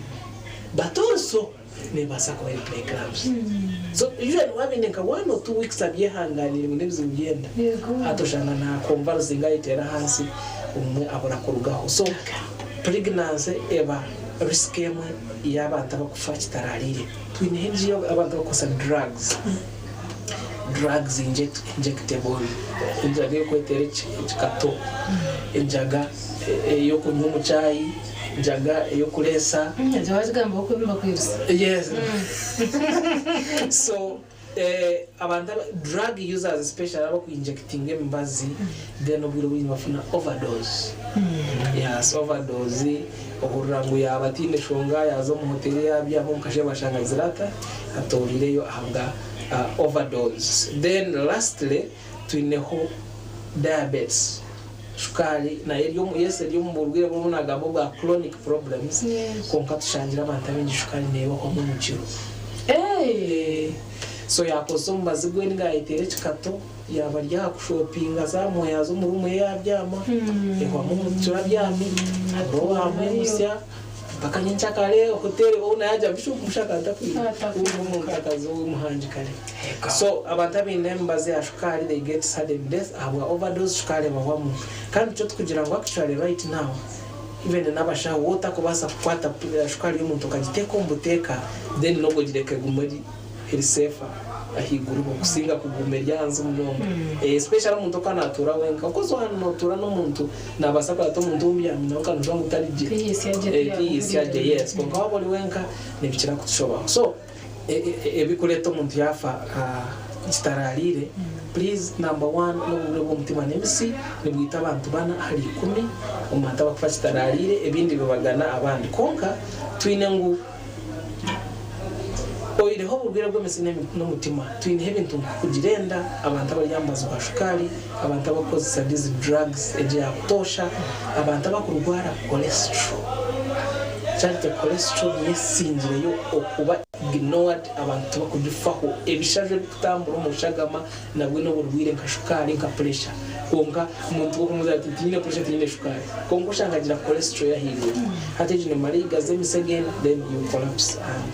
but also nebaasa kuba eri preeclampsia. So usually waaba oine nka one or 2 weeks abyehanganiire ngu n'ebizibu by'enda, hati oshanga naakomva ruzinga ayeteera ahansi obumwe abura kurugaho. So pregnancy eba risk emwe y'abantu abakufa kitaraariire. Twineho endiijo abantu abakukozesa drugs, drugs injectable, enjaga ey'okweteera ekikato, enjaga ey'okunywa omu chai, enjaga ey'okureesa. Egyo wagigamba okubimba kwirisa. Yes. So abantu drug users especially abakuinjectinga emibazi then obwire obwingi nibafuna overdose. Yes, overdose ohurira ngu yaaba ataine nshonga yaaza omu hoteri yaabyama omu kasheeshe bashanga zirata atooriireyo ahabwa overdose. Then lastly twineho diabetes, shukaari nayo eri omu yes eri omu burwaire obu nagamba obwa chronic problems kwonka tushangire abantu abaingi shukaari neebahwamu omu kiro. So yaakozesa omubazi gwe ninga yaayeteera ekikato yaaba ari aha kushopinga zaamuha yaaza omu ruumu ye yaabyama ehwamu omu kiro abyami abura owaamwimutsya mpaka nyenkyakare hoteri owner yaagira bishop mushaka atakwire omuntu akaza omuhangi kare. So abantu abaine emibazi ya shukaari they get sudden death ahabwa overdose shukaari ebahwamu. Kandi nikyo tukugira ngu actually right now even n'abashaho waaba otakubaasa kukwata shukaari y'omuntu okagiteeka omu buteeka then n'obwo ogireka egume eri eri safer ahaiguru okusinga kuguma eri ahansi munonga. Especially omuntu okuba naatuura wenka because waaba nootuura n'omuntu naabaasa kurata omuntu ou obyami nawe kandi noshanga ngu tari gye. Tiyisya gye. Tiyisya gye yes kwonka waaba ori wenka nibikira kutushobaho. So ebikureeta omuntu yaafa kitaraariire please number one n'oburwaire bw'omutima n'emitsi nibwita abantu bana ahari 10 omu bantu abakufa kitaraariire ebindi bibagana abandi kwonka twine ngu oihireho oburwaire bw'emitsi n'omutima twineho ebintu nk'okugira enda, abantu abari aha mubazi gwa shukaari, abantu abakukozesa these drugs egi eya butoosha, abantu abakurwara cholesterol. Charity cholesterol niyo esingireyo okuba ignored abantu tibakugifaho. Ebishaju ebikutambura omu shagama nabwo n'oburwaire nka shukaari nka pressure kwonka omuntu okumugira ati tinyine pressure tinyine shukaari kwonka oshanga agira cholesterol y'ahaiguru. Hati egyo nemara eigaza emitsi again then you collapse and.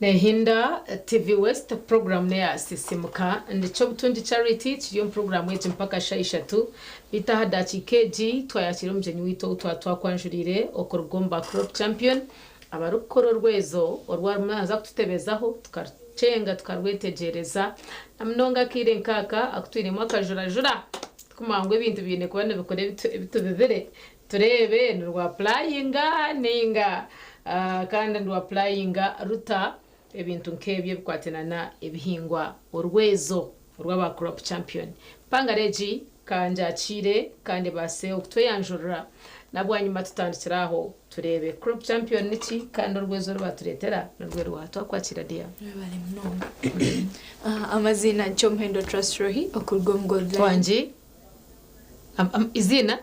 Nehinda TV West program neya Sisimuka Ndikyobutungi Charity kiri omu program egi mpaka shaha ishatu beitu aha dakiika egi twayakira omugyenyi waitu ou twaba twakwanjuriire okuruga omu ba Crop Champion abarikukora orwezo oru arimu naaza kututebezaho tukarukyenga tukarwetegyereza na munonga akaire nkaaka aku twinemu akajurajura Tikumanya ngu ebintu biine kuba nibikora ebi tubibire tureebe nirwapurayinga ninga kandi nirwapurayinga ruta ebintu nk'ebyo ebikwatine na ebihingwa orwezo orw'aba Crop Champion. Mpangara egi ka ngyakiire kandi ebaase okutweyanjurira na bwanyima tutandikire aho tureebe Crop Champion niki kandi orwezo oru baatureetera nirwo ruha. Twakwakira dear. Webale munonga. Amaziina ni Kyomuhendo Trust Rohi okuruga omu Gold Line. Twangi. Eiziina?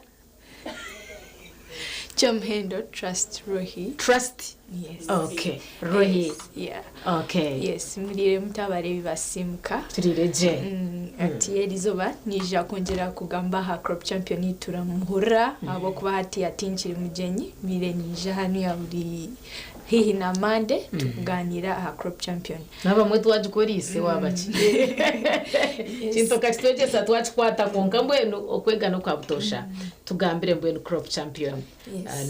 Kyomuhendo Trust Rohi. Trust? Yes. Okay. Rohi. Yes, yeah. Okay. Yes, muriire muta abareebi basiimuka. Turiire gye. Ati erizooba niija kwongyera kugamba aha Crop Champion turamuhurira ahabw'okuba hatiiya tinkiri mugyenyi, mbaire niija hanu ya buri haihi na Monday tukugaaniira aha Crop Champion. N'abamwe twagikoriise waaba ki? Kintu okakitwegyesa twakikwata kwonka mbwenu okwega n'okwa butoosha. Tugambire mbwenu Crop Champion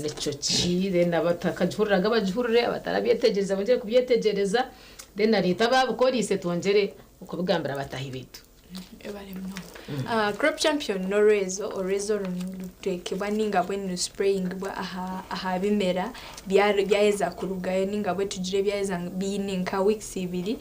nikyo ki then abatakagihuriraga bagihurire, abatarabyetegyereza bongyere kubyetegyereza then naitwe abaabikoriise twongyere okubigambira bataahi baitu. Webale munonga. Crop Champion n'orwezo, orwezo oru niruteekebwa ninga bwe nirusipureyingibwa aha aha bimera byaheza kurugayo ninga bwe tugire byaheza biine nka weeks ibiri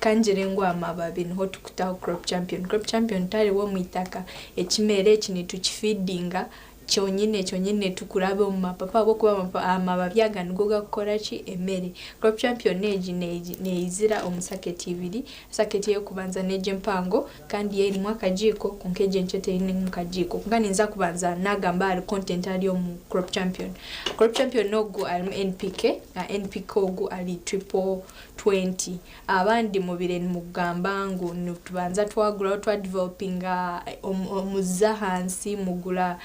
kangire ngu amababi niho tukutaho Crop Champion. Crop Champion tariho omu itaka, ekimera eki nitukifidinga Kyonyine kyonyine tikuraba omu mapapa ahabw'okuba amababi aga nigo garikukora ki? Emere. Crop Champion egi neizira omu saketi ibiri, saketi ey'okubanza n'egi empango kandi yo erimu akagiiko kwonka egi enkye teinemu kagiiko. Kwonka ninza kubanza nagamba ahari content ahari omu Crop Champion. Crop Champion ogu arimu NPK, na NPK ogu ari triple 20. Abandi mubaire nimugamba ngu nitubanza twaguraho twa developinga omuzi ahansi mugura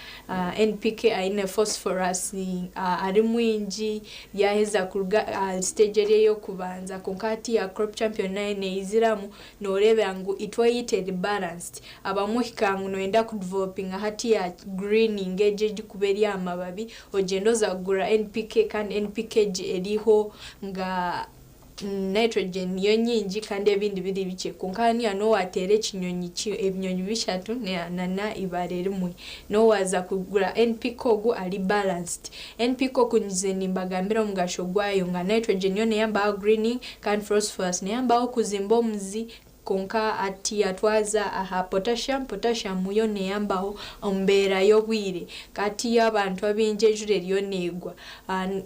NPK aine phosphorus ari mwingi yaheza kuruga aha stage eri eyokubanza kwonka hatiya crop champion nayo neyiziramu noreeba ngu itwe eyitu eri balanced. Abamwe ohika ngu noyenda ku developinga hatiya greening egi erikuba eri aha mababi ogyenda oza kugura NPK kandi NPK egi eriho nga Nitrogen niyo nyingi kandi ebindi biri bikye kwonka haniya nowateera ekinyonyi ebinyonyi bishatu nana eibare rimwe. Nowaza kugura NPK ogu ari balanced. NPK ogu ngize nimbagambira omugasho gwayo nga nitrogen yo neyamba aha greening kandi phosphorus neyambaho kuzimba omuzi Kwonka hatiiya twaza aha potassium, potassium yo neyambaho omu mbeera y'obwire. Hatiiya abantu abaingi enjura eriyo negwa,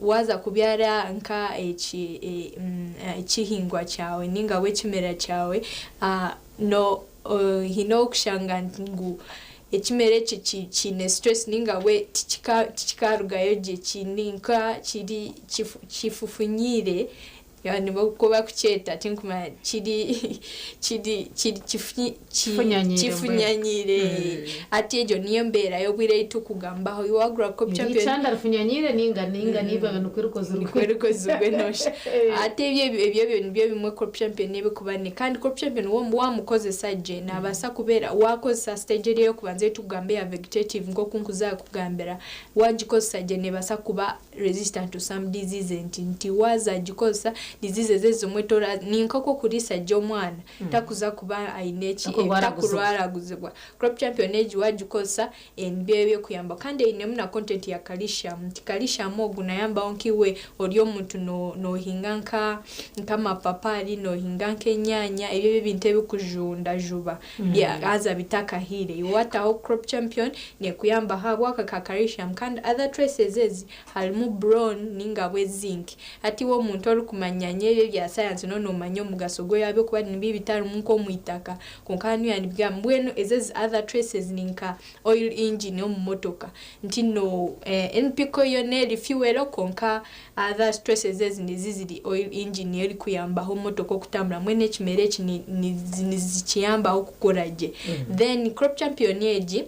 waaza kubyara nka ekihingwa kyawe ninga bwe ekimera kyawe, haine obu orikushanga ngu ekimera eki kiine stress ninga bwe tikikarugayo gye, kiri nka kifufunyiire. Nikwo barikukyeta tinkumanya kiri kiri kiri kifunyanyiire hati egyo niyo mbeera y'obwire ei turikugambaho iwe wagura crop champion Eikyanda rifunyanyiire ninga ninga niibabi nikwo rikozirwe nikwo rikozirwe nosha hati ebyo ebyo nibyo bimwe crop champion ebikuba ni kandi crop champion wamukozesa gye nabaasa kubeera wakozesa stage eri ey'okubanza ei turikugamba eya vegetative nk'oku nkuza kukugambira wagikozesa gye nebaasa kuba resistant to some diseases nti waaza gikozesa diseases ezimwe tora ninka oku okuriisa gye omwana takuza kuba aine eki takurwaraguzibwa. Crop champion egi wagikozesa nibyo ebikuyamba kandi einemu na content ya calcium nti calcium ogu nayambaho nk'iwe ori omuntu nohinga nka nk'amapapari nohinga nk'enyaanya ebyo ebintu ebikujunda juba haza bitakahiire iwe wataho crop champion nekuyambaho ahabw'aka ka calcium kandi other traces ezi Harimu boron ninga bwe zinc. Hati iwe omuntu orikumanya nyebi ebya sayansi no nomanya omugaso gweyo ahabyokuba nibiba bitarimu nk'omwitaka kwonka hanuya nibigamba mbwenu ezi ezi other traces ni nka oil engine omu motoka ntino NPK yo neri fuel kwonka other traces ezi nizi ziri oil engine erikuyambaho motoka okutambura mbwenu ekimera eki nizikiyambaho kukura gye. Then crop champion egi.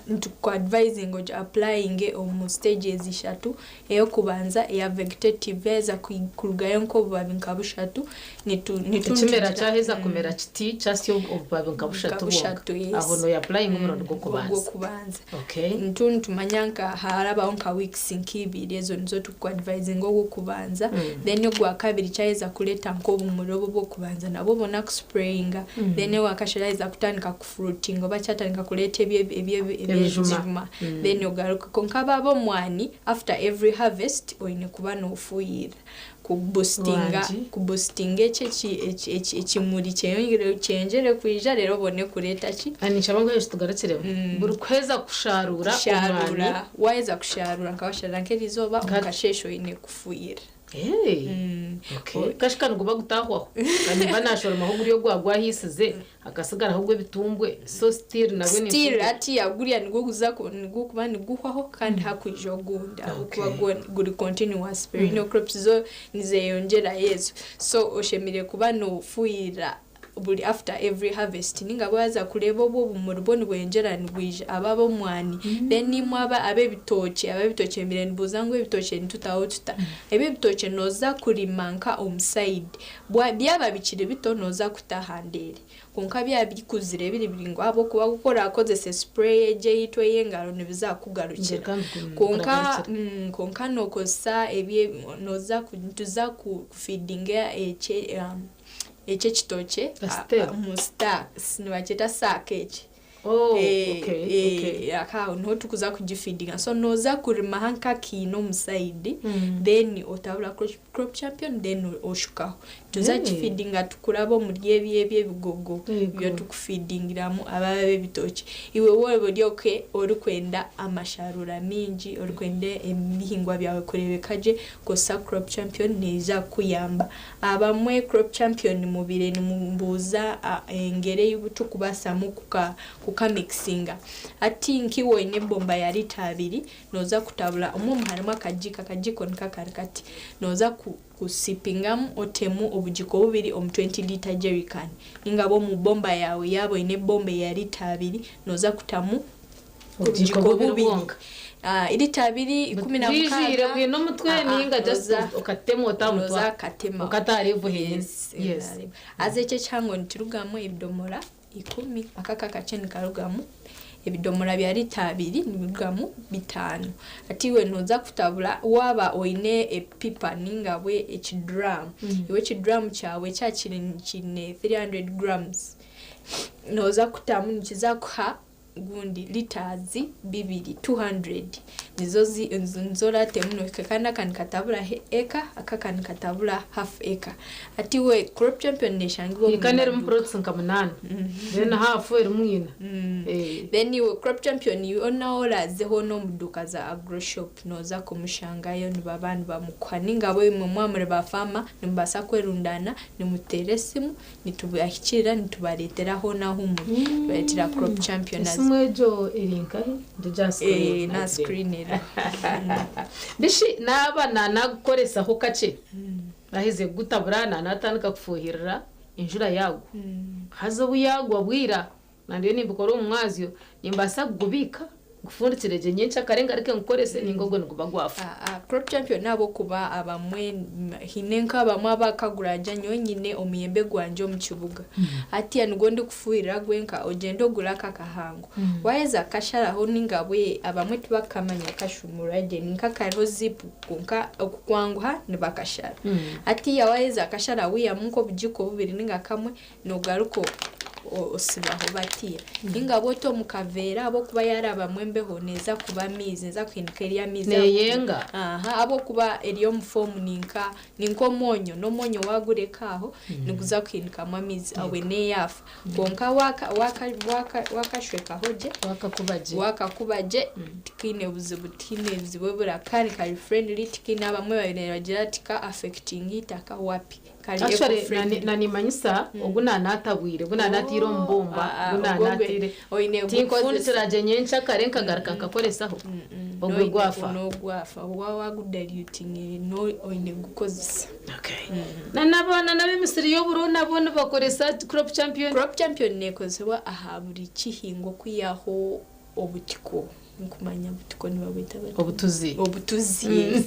Nitukuadvisinga ogi applyinge omu stages ishatu, ey'okubanza eya vegetative yaheza kurugayo nk'obubabi nka bushatu nitu nitu Ekimera kyaheza kumera kiti kyasya obubabi nka bushatu bwonka aho noyapurayinga omurundi gw'okubanza. Ogw'okubanza. Nitu nitumanya nka harabaho nka weeks nk'ibiri ezo nizo tukuadvisinga ogw'okubanza then ogwakabiri kyaheza kureeta nk'obumuri obu obw'okubanza nabwo obona kusprayinga then owakashatu yaheza kutandika kufruitinga oba kyatandika kureeta eby'ebijuma then ogaruke. Kwonka abo ab'omwani after every harvest oine kuba noofuuhirira kubusitinga kubusitinga eki ekimuri kyeyongyere kwija reero obone kureeta ki. Ninshaba ngu ekyo tugarukiremu. Buri kuheza kusharuura omwani. Waaheza kusharuura nka washaruura nk'erizooba omu kasheeshe oine kufuuhirira. Okay. Kashi ka niguba gutahwaho. Ka nimba nashoromaho guri ogwa gwahisize hakasigaraho ogw'ebitumbwe so still nabwe Still ninfuhirira. hatiya guriya nigwo guza nigwo kuba niguhwaho kandi hakwija ogundi ahabw'okuba gwo guri continuous perennial crops zo nizeyongyerayo ezo so oshemereire kuba nofuhirira buri after every harvest ninga waaza kureeba obu obumuri bwo nibweyongyera nibwija aba ab'omwani then imwe aba ab'ebitookye ab'ebitookye mbaire nibuuza ngu ebitookye nitutaho tuta? Eby'ebitookye nooza kurima nka omu side bwa byaba bikiri bito nooza kuta aha ndeere kwonka byaba bikuzire biri biraingwa ahabw'okuba ku oraakozese spray egi eyaitu ey'engaro nibiza kukugarukira kwonka kwonka nookozesa ebye nooza nituza kufeedinga ekye Eki ekitookye omu nibakyeta saaka eki. Aho niho turikuza kugifidinga so nooza kurimaho nk'akaina omu sayidi then otabura crop champion then oshukaho. Nituza kugifidinga tukuraba omuri ebi ebi ebigogo nibyo turikufidingiramu aba ab'ebitookye. Iwe waaba ori okwe orikwenda amasharuura maingi, orikwenda ebihingwa byawe kureebeka gye, kozesa crop champion neija kukuyamba. Abamwe Crop Champion mubaire nimumbuuza engeri ei turikubasamu kukamixinga. Hati nk'iwe oine ebomba ya liita abiri, nooza kutabura omwo harimu akagiiko, akagiiko niko akari kati. Nooza kusipingamu otemu obugiiko bubiri omu twenti liita jerrycan. Ninga omu bomba yaawe yaaba oine ebomba eya liita abiri, nooza kutamu Obugiiko bubiri bwonka. Liita abiri, 16. Bwijwire bwine omutwe ninga just okatema ota aha mutwe akatema. Okata aha level henyini. Yes. Haza ekyo ekihango nikirugamu ebidomora 10, aka akakye nikarugamu ebidomora bya liita abiri nibirugamu bitaano. Hati iwe nooza kutabura waaba oine epipa ninga bwe ekiduramu, iwe ekiduramu kyawe kyaba kiine 300 grams, nooza kutamu nikiza kuha gundi litres bibiri, 200, nizo zi nizo oratemu nohika kandi aka nikatabura eka aka aka nikatabura half eka. Hati iwe Crop Champion neshangibwa omu Eka nerimu maduuka. plots nka munaana then half erimu ina. Then iwe Crop Champion yoona oraze hoona omu duuka za Agro Shop noza kumushangayo nibaba nibamukuha ninga bo imwe mwaba muri ba farmer nimubaasa kwerundaana nimuteera esimu Nitubahikirira nitubareetera hoona ahu muri. Tubareetera Crop Champion. Esimu egyo eri nkahi? Ndi aha screen. Eh, n'aha screen eriho. Bishi naaba naanagukoresaho kakye, naheza kugutabura naanatandika kufuuhirira enjura yaagwa. Haza obu yaagwa bwira, Na ndiyo nimbikora omu mwazyo, nimbaasa kugubiika ngufundikire gye nyenkyakare ngaruke ngukorese ninga ogwo niguba gwafa. Crop Champion ahabw'okuba abamwe haine nk'abamwe abakagura gye nyowe nyine omuyembe gwangye omu kibuga hatiya nigwo ndikufuhirira gwenka ogyende ogure aka akahango waaheza kukasharaho ninga bwe abamwe tibakukamanya kashumurwa gye ninka kariho zipu kwonka okukwanguha nibakashara hatiya waaheza kukashara wihamu nk'obugiiko bubiri ninga kamwe Nogaruka osibaho batiya. Ninga bwota omu kaveera ahabw'okuba yarabamu embeho neeza kuba amaizi, neeza kuhinduka eri amaizi. Neyenga. Aha, ahabw'okuba eri omu foomu ninka ninka omwonyo, n'omwonyo wagureka aho niguza kuhindukamu amaizi abwe neyaafa. Kwonka waka waka waka wakashwekaho gye, Wakakuba gye. wakakuba gye tikiine buzibu tihaine buzibu obura kandi kari friendly tikiine abamwe babaire nibagira ngu tika affectinga eitaka wapi. Kari Actually, eco-friendly. na nimanyisa ogu nanatabwire ogu nanatiire omu bomba Ah, ogu ogwo gwe nanatiire oine tinkufundikira gye nyenkyakare nkagaruka nkakoresaho ogwe gwafa. N'ogwafa waaba wagudilutingire oine kugukozesa. Na n'abaana n'ab'emisiri y'oburo nabo nibakoresa crop champion? Crop champion neekozesebwa aha buri kihingwa okwihaho. Obutiko nkumanya butiko nibabweta bata? Obutuzi. Obutuzi, yes.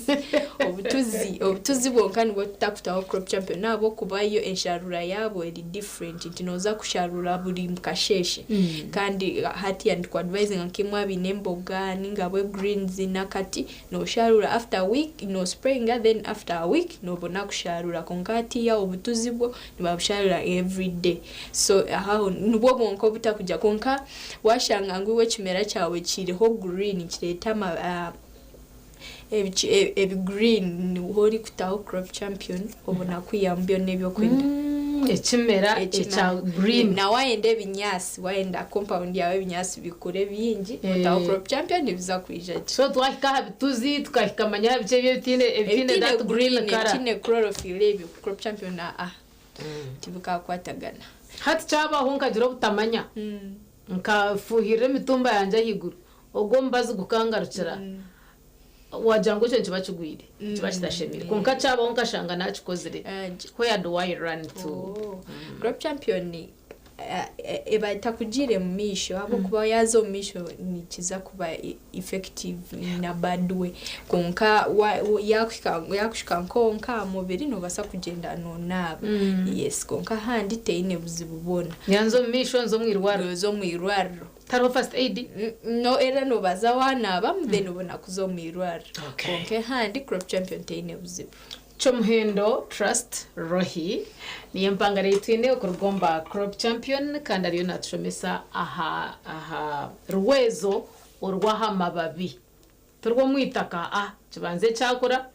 Obutuzi, obutuzi bwonka nibwo tutakutaho Crop Champion ahabw'okuba yo ensharura yaabo eri different nti nooza kusharura buri kasheeshe. Kandi hatiya ndikuadvisinga nk'imwe abaine emboga ninga bwe greens n'akati nosharura after a week nosprayinga then after a week nobona kusharura kwonka hatiya obutuzi bwo nibabusharura everyday so aho nibwo bwonka obutakugira kwonka washanga ngu iwe ekimera kyawe kiriho green nikireeta ama ebi green niho orikutaho crop champion obona kwihamu byona ebi orikwenda. Ekimera ekya green. Na wayenda ebinyaatsi wayenda compound yaawe ebinyaatsi bikure bingi otaho crop champion nibiza kwija gye. So twahika aha bituzi tukahika manya aha biki ebyo ebitiine that green colour. Ebitiine chlorophyll ebyo crop champion aa tibikakwatagana. Hati kyabaho nkagira obutamanya nkafuhirira emitumba yangye ahaiguru ogwo omubazi gukangarukira wagira ngu ekyo nikiba kigwire kiba kitashemire kwonka kyabaho nkashanga nakikozire where do I run to? Oh. Crop champion eba etakugiire mu maisho ahabw'okuba yaaza omu maisho nikiza kuba effective in a bad way kwonka yakuhika nkonka aha mubiri noobaasa kugyenda noonaaba. Yes, kwonka ahandi teine buzibu bwona. Yanza omu maisho nza omu irwariro. Oza omu irwariro. Tariho first aid? No, era noobaza waanaabamu then obona kuza omu irwariro. Kwonka ahandi Crop Champion teine buzibu. Kyomuhendo Trust Rohi niyo empangare ei twine okuruga omu ba Crop Champion kandi ariyo natushomesa aha aha rwezo orw'aha mababi tirw'omu itaka ah kibanze kyakura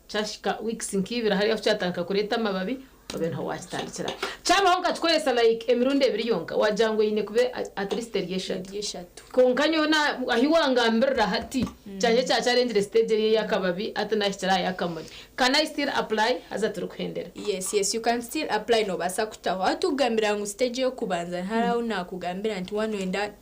kyahika weeks nk'ibiri hariya ku kyatandika kureeta amababi obe niho wakitandikira. Kyabaho nkakikoresa like emirundi ebiri yonka wagira ngu eine kuba at least eri eshatu. Kwonka nyowe ahi wangambirira hati kyangye kyakyarengire stage eri ey'akababi hati nahikire aha y'akamuri. Can I still apply haza turikuhendera? Yes yes you can still apply nobaasa kutaho. Ahu tukugambira ngu stage ey'okubanza hariho ahu nakugambira nti waaba noyenda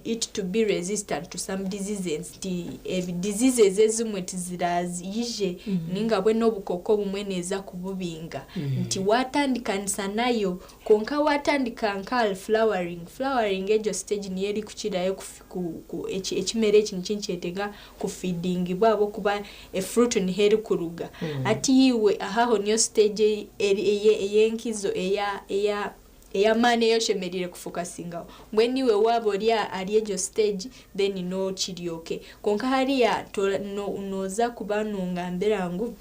it to be resistant to some diseases nti diseases ezimwe tiziraije ninga bwe n'obukooko obumwe neeza kububinga nti watandikanisa nayo kwonka watandika nka flowering, flowering egyo stage niyo erikukirayo ekimera eki nikyo nikyetenga kufidingibwa ahabw'okuba efruit niho erikuruga hati iwe ahaho niyo stage ey'enkizo eya ey'amaani ei oshemereire kufokasingaho. Mbwenu iwe waaba ori ahari egyo stage then nokiri okay. Kwonka hariya nooza kuba nongambira ngu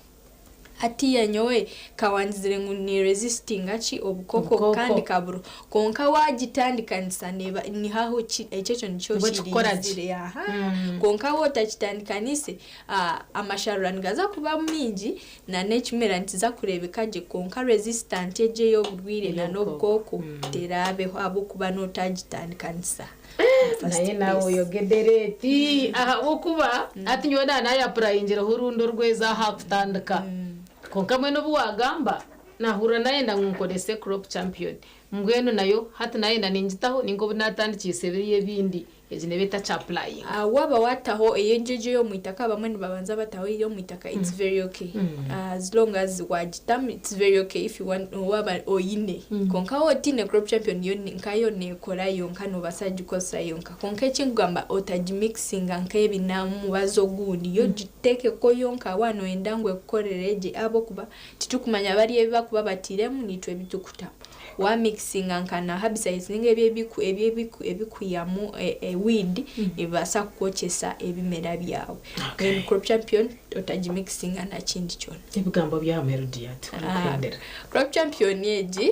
hatiiya nyowe kawangizire ngu ni resistinga ki obukooko kandi kaburiho. Kwonka wagitandikanisa neeba nihaho ekyo ekyo nikyo kirizire aha. Kwonka waaba otakitandikanise amasharura nigaza kuba maingi na n'ekimera nikiza kureebeka gye kwonka resistant egyo ey'oburwaire na n'obukooko teraabeho ahabw'okuba n'otagitandikanisa. Naye naawe oyogedde reeti ahabw'okuba hati nyowe naaba naayapurayingireho orundi orweza aha kutandika. Kwonka mbwenu obu waagamba, naahurira naayenda ngu nkorese Crop Champion. Mbwenu nayo hati naayenda ningitaho ninga obu naatandikiise biriya ebindi, egi neeba etakyapurayinga. Waaba waataho egyo egyo ey'omu itaka, abamwe nibabanza bataho ey'omu itaka, it's very okay. As long as waagitamu, it's very okay if you want, waaba oine. Kwonka waaba otaine Crop Champion yo nkayo neekora yonka noobaasa kugikozesa yonka. Kwonka eki ndikugamba otagimixinga nk'ebi n'omubazi ogundi, yo giteekeko yonka waaba nooyenda ngu ekukorere gye ahabw'okuba titurikumanya bariya ebi barikuba batairemu naitwe ebi turikutamu. Waamikisinga nka na herbicides ninga ebi ebikwihamu weed nibibaasa kukwokyesa ebimera byawe. Mbwenu Crop Champion otagimikisinga na kindi kyona. Ebigambo by'aha muheru dear turikuhendera. Crop Champion egi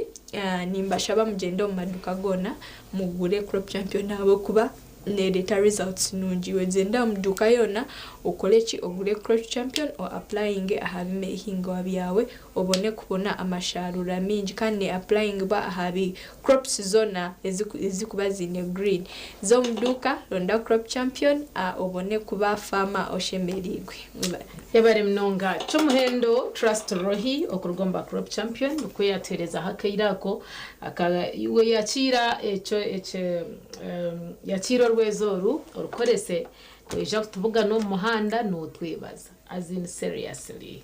nimbashaba mugyende omu maduuka goona mugure Crop Champion ahabw'okuba nereeta results nungi. Iwe gyenda omu duuka yoona okore ki ogure Crop Champion o applyinge aha bihingwa byawe obone kubona amashaarura maingi kandi ne applyingibwa aha bi crops zoona ezikuba ziine green. Za omu duuka ronda Crop Champion obone kuba farmer oshemereirwe. Mwebare. Yebare munonga Kyomuhendo Trust Rohi okuruga omu ba Crop Champion nikwo yatuherezaho akaire ako aka iwe yakiira ekyo ekyo yakiira orwezo oru orukorese noija kutubugana omu muhanda notwebaza as in seriously.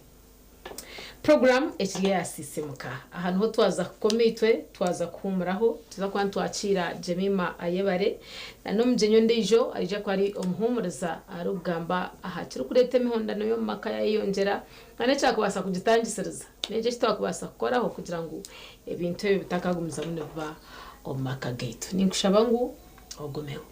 Program ekiri eyasisimuka. Aha niho twaza kukoma itwe, twaza kuhumuraho, tuza kuba nitwakiira Jemima Ayebare na n'omugyenyi ondiijo aija kuba ari omuhumuriza arikugamba aha kirikureeta emihondano y'omu maka yayeyongyera na n'ekyakubaasa kugitangisiriza. N'enki eki twakubaasa kukoraho kugira ngu ebintu ebyo bitakagumizamu nibiba omu maka gaitu. Ninkushaba ngu ogumeho.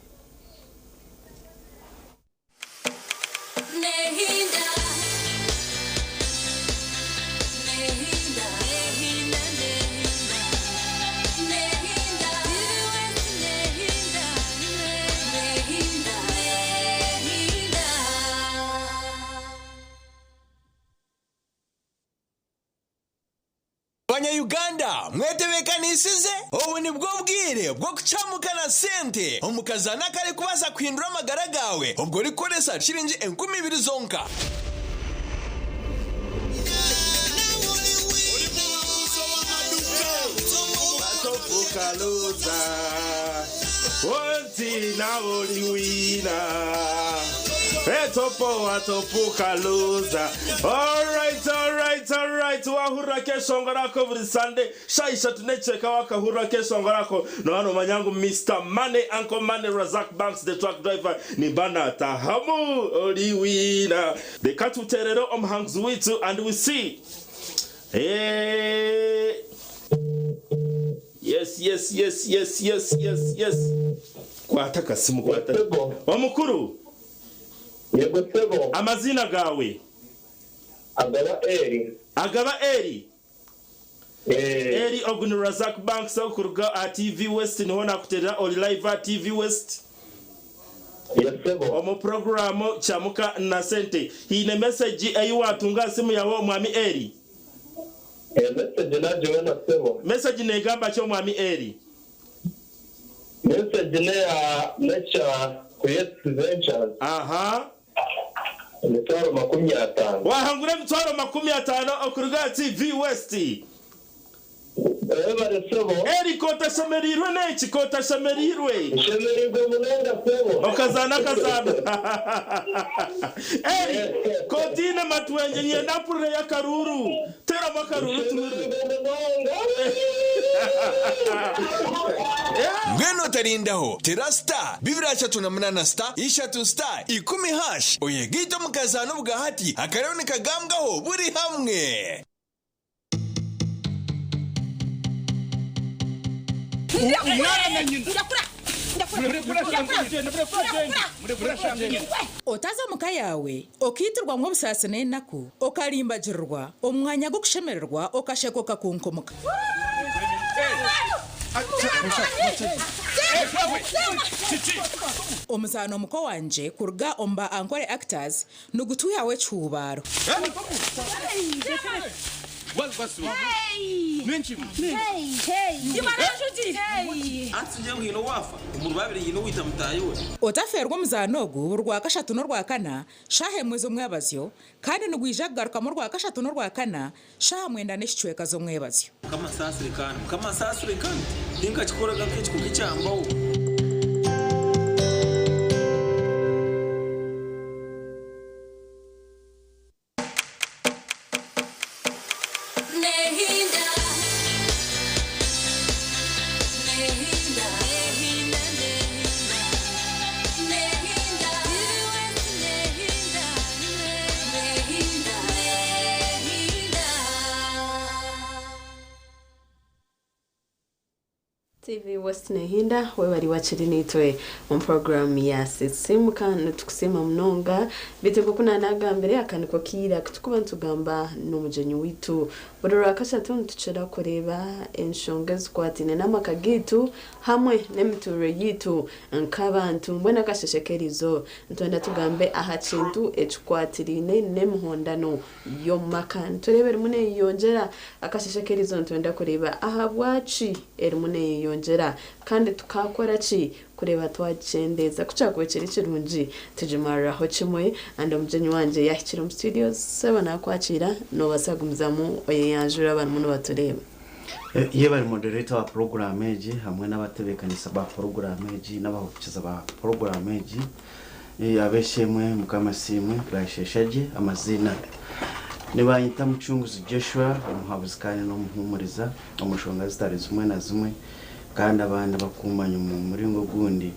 Banya-Uganda mwetebeekanisize? Obu nibwo bwire bw'okucamuka na sente omu kazaano akarikubaasa kuhindura amagara gaawe obwo orikukoresa shiringi 2000 zonka. Wahurira akeshongoro ako buri Sunday shaaha ishatu n'ekicweka wakahurira akeshongoro ako nooba noomanya ngu Mister Money, Uncle Money, Razak Banks the truck driver nimba naatahamu ori winner. Reka tuteerere omuhanguzi waitu and we see. Eeh. Yes, yes, yes, yes, yes, yes, yes. Kwata akasimu kwata. Omukuru. Yego sebo. Amaziina gaawe. Agaba Eri. Agaba Eri. Eri ogu ni Razak Banks okuruga aha TV West niho nakuterera ori live aha TV West. Omu puroguraamu Kyamuka na Sente. Haine message ei watunga aha simu yaawe omwami Eri? Message nagibona sebo. Message negamba ki omwami Eri? Message neya Nature Creates Ventures. Aha. Emitwaro 50. Wahangura emitwaro 50 okuruga aha TV West. Webare sebo. Eri kotashemereirwe n'eki kotashemereirwe. Nshemereirwe munonga sebo. Okazaana akazaano. Eri kotiine matwengye nyenda mpurire y'akaruuru. Teeramu akaruuru tuhurire. Mbwenu otarindaho, tera star 238 star ishatu star ikumi hash oyegaite omu kazaano obwahati akariho nikagambwaho buri hamwe. Otaza omu ka yaawe okaitirwamu obusaasi n'enaku, okarimbagirirwa omu mwanya gw'okushemererwa okasheka okakunkumka. Omuzaano Muko Wangye kuruga omu ba Ankole Actors nigutwihaho ekihuubaaro. Otafeerwa omuzaano ogu buri Rwakashatu n'Orwakana shaaha emwe z'omwebazyo kandi nigwija kugarukamu Orwakashatu n'Orwakana shaaha mwenda n'ekicweka z'omwebazyo. TV West Nehinda webari wakiri nitwe omu program ya Sisimuka nitukusiima munonga beitu nkoku nanagambire aka niko kiire akutukuba nitugamba n'omugyenyi waitu buri rwakashatu nitukira kureeba enshonga ezikwataine n'amaka gaitu hamwe n'emiturire yaitu nk'abantu mbwenu akasheshe k'eriizooba nitwenda tugambe aha kintu ekikwatiraine n'emihondano y'omu maka nitureeba erimu neeyeyongyera akasheshe k'eriizooba nitwenda kureeba ahabwaki erimu neeyeyongyera kandi tukaakora ki kureeba twagikyendeeza. Ku kyakuba kiri kirungi tugimariraho kimwe and omugyenyi wangye yaahikire omu studios sebo naakwakiira noobaasa kugumizamu oyeyanjure abarimu nibatureeba. Yebare moderator wa puroguraamu egi hamwe n'abatebeekanisa ba puroguraamu egi n'abahurikiza ba puroguraamu egi. Ab'eishe-emwe Mukama asiimwe bwasheesha gye. Amaziina Nibanyeta Mucunguzi Joshua, omuhabuzi kandi n'omuhuumuriza omu nshonga zitari zimwe na zimwe, kandi abandi abakumanya omu muringo ogundi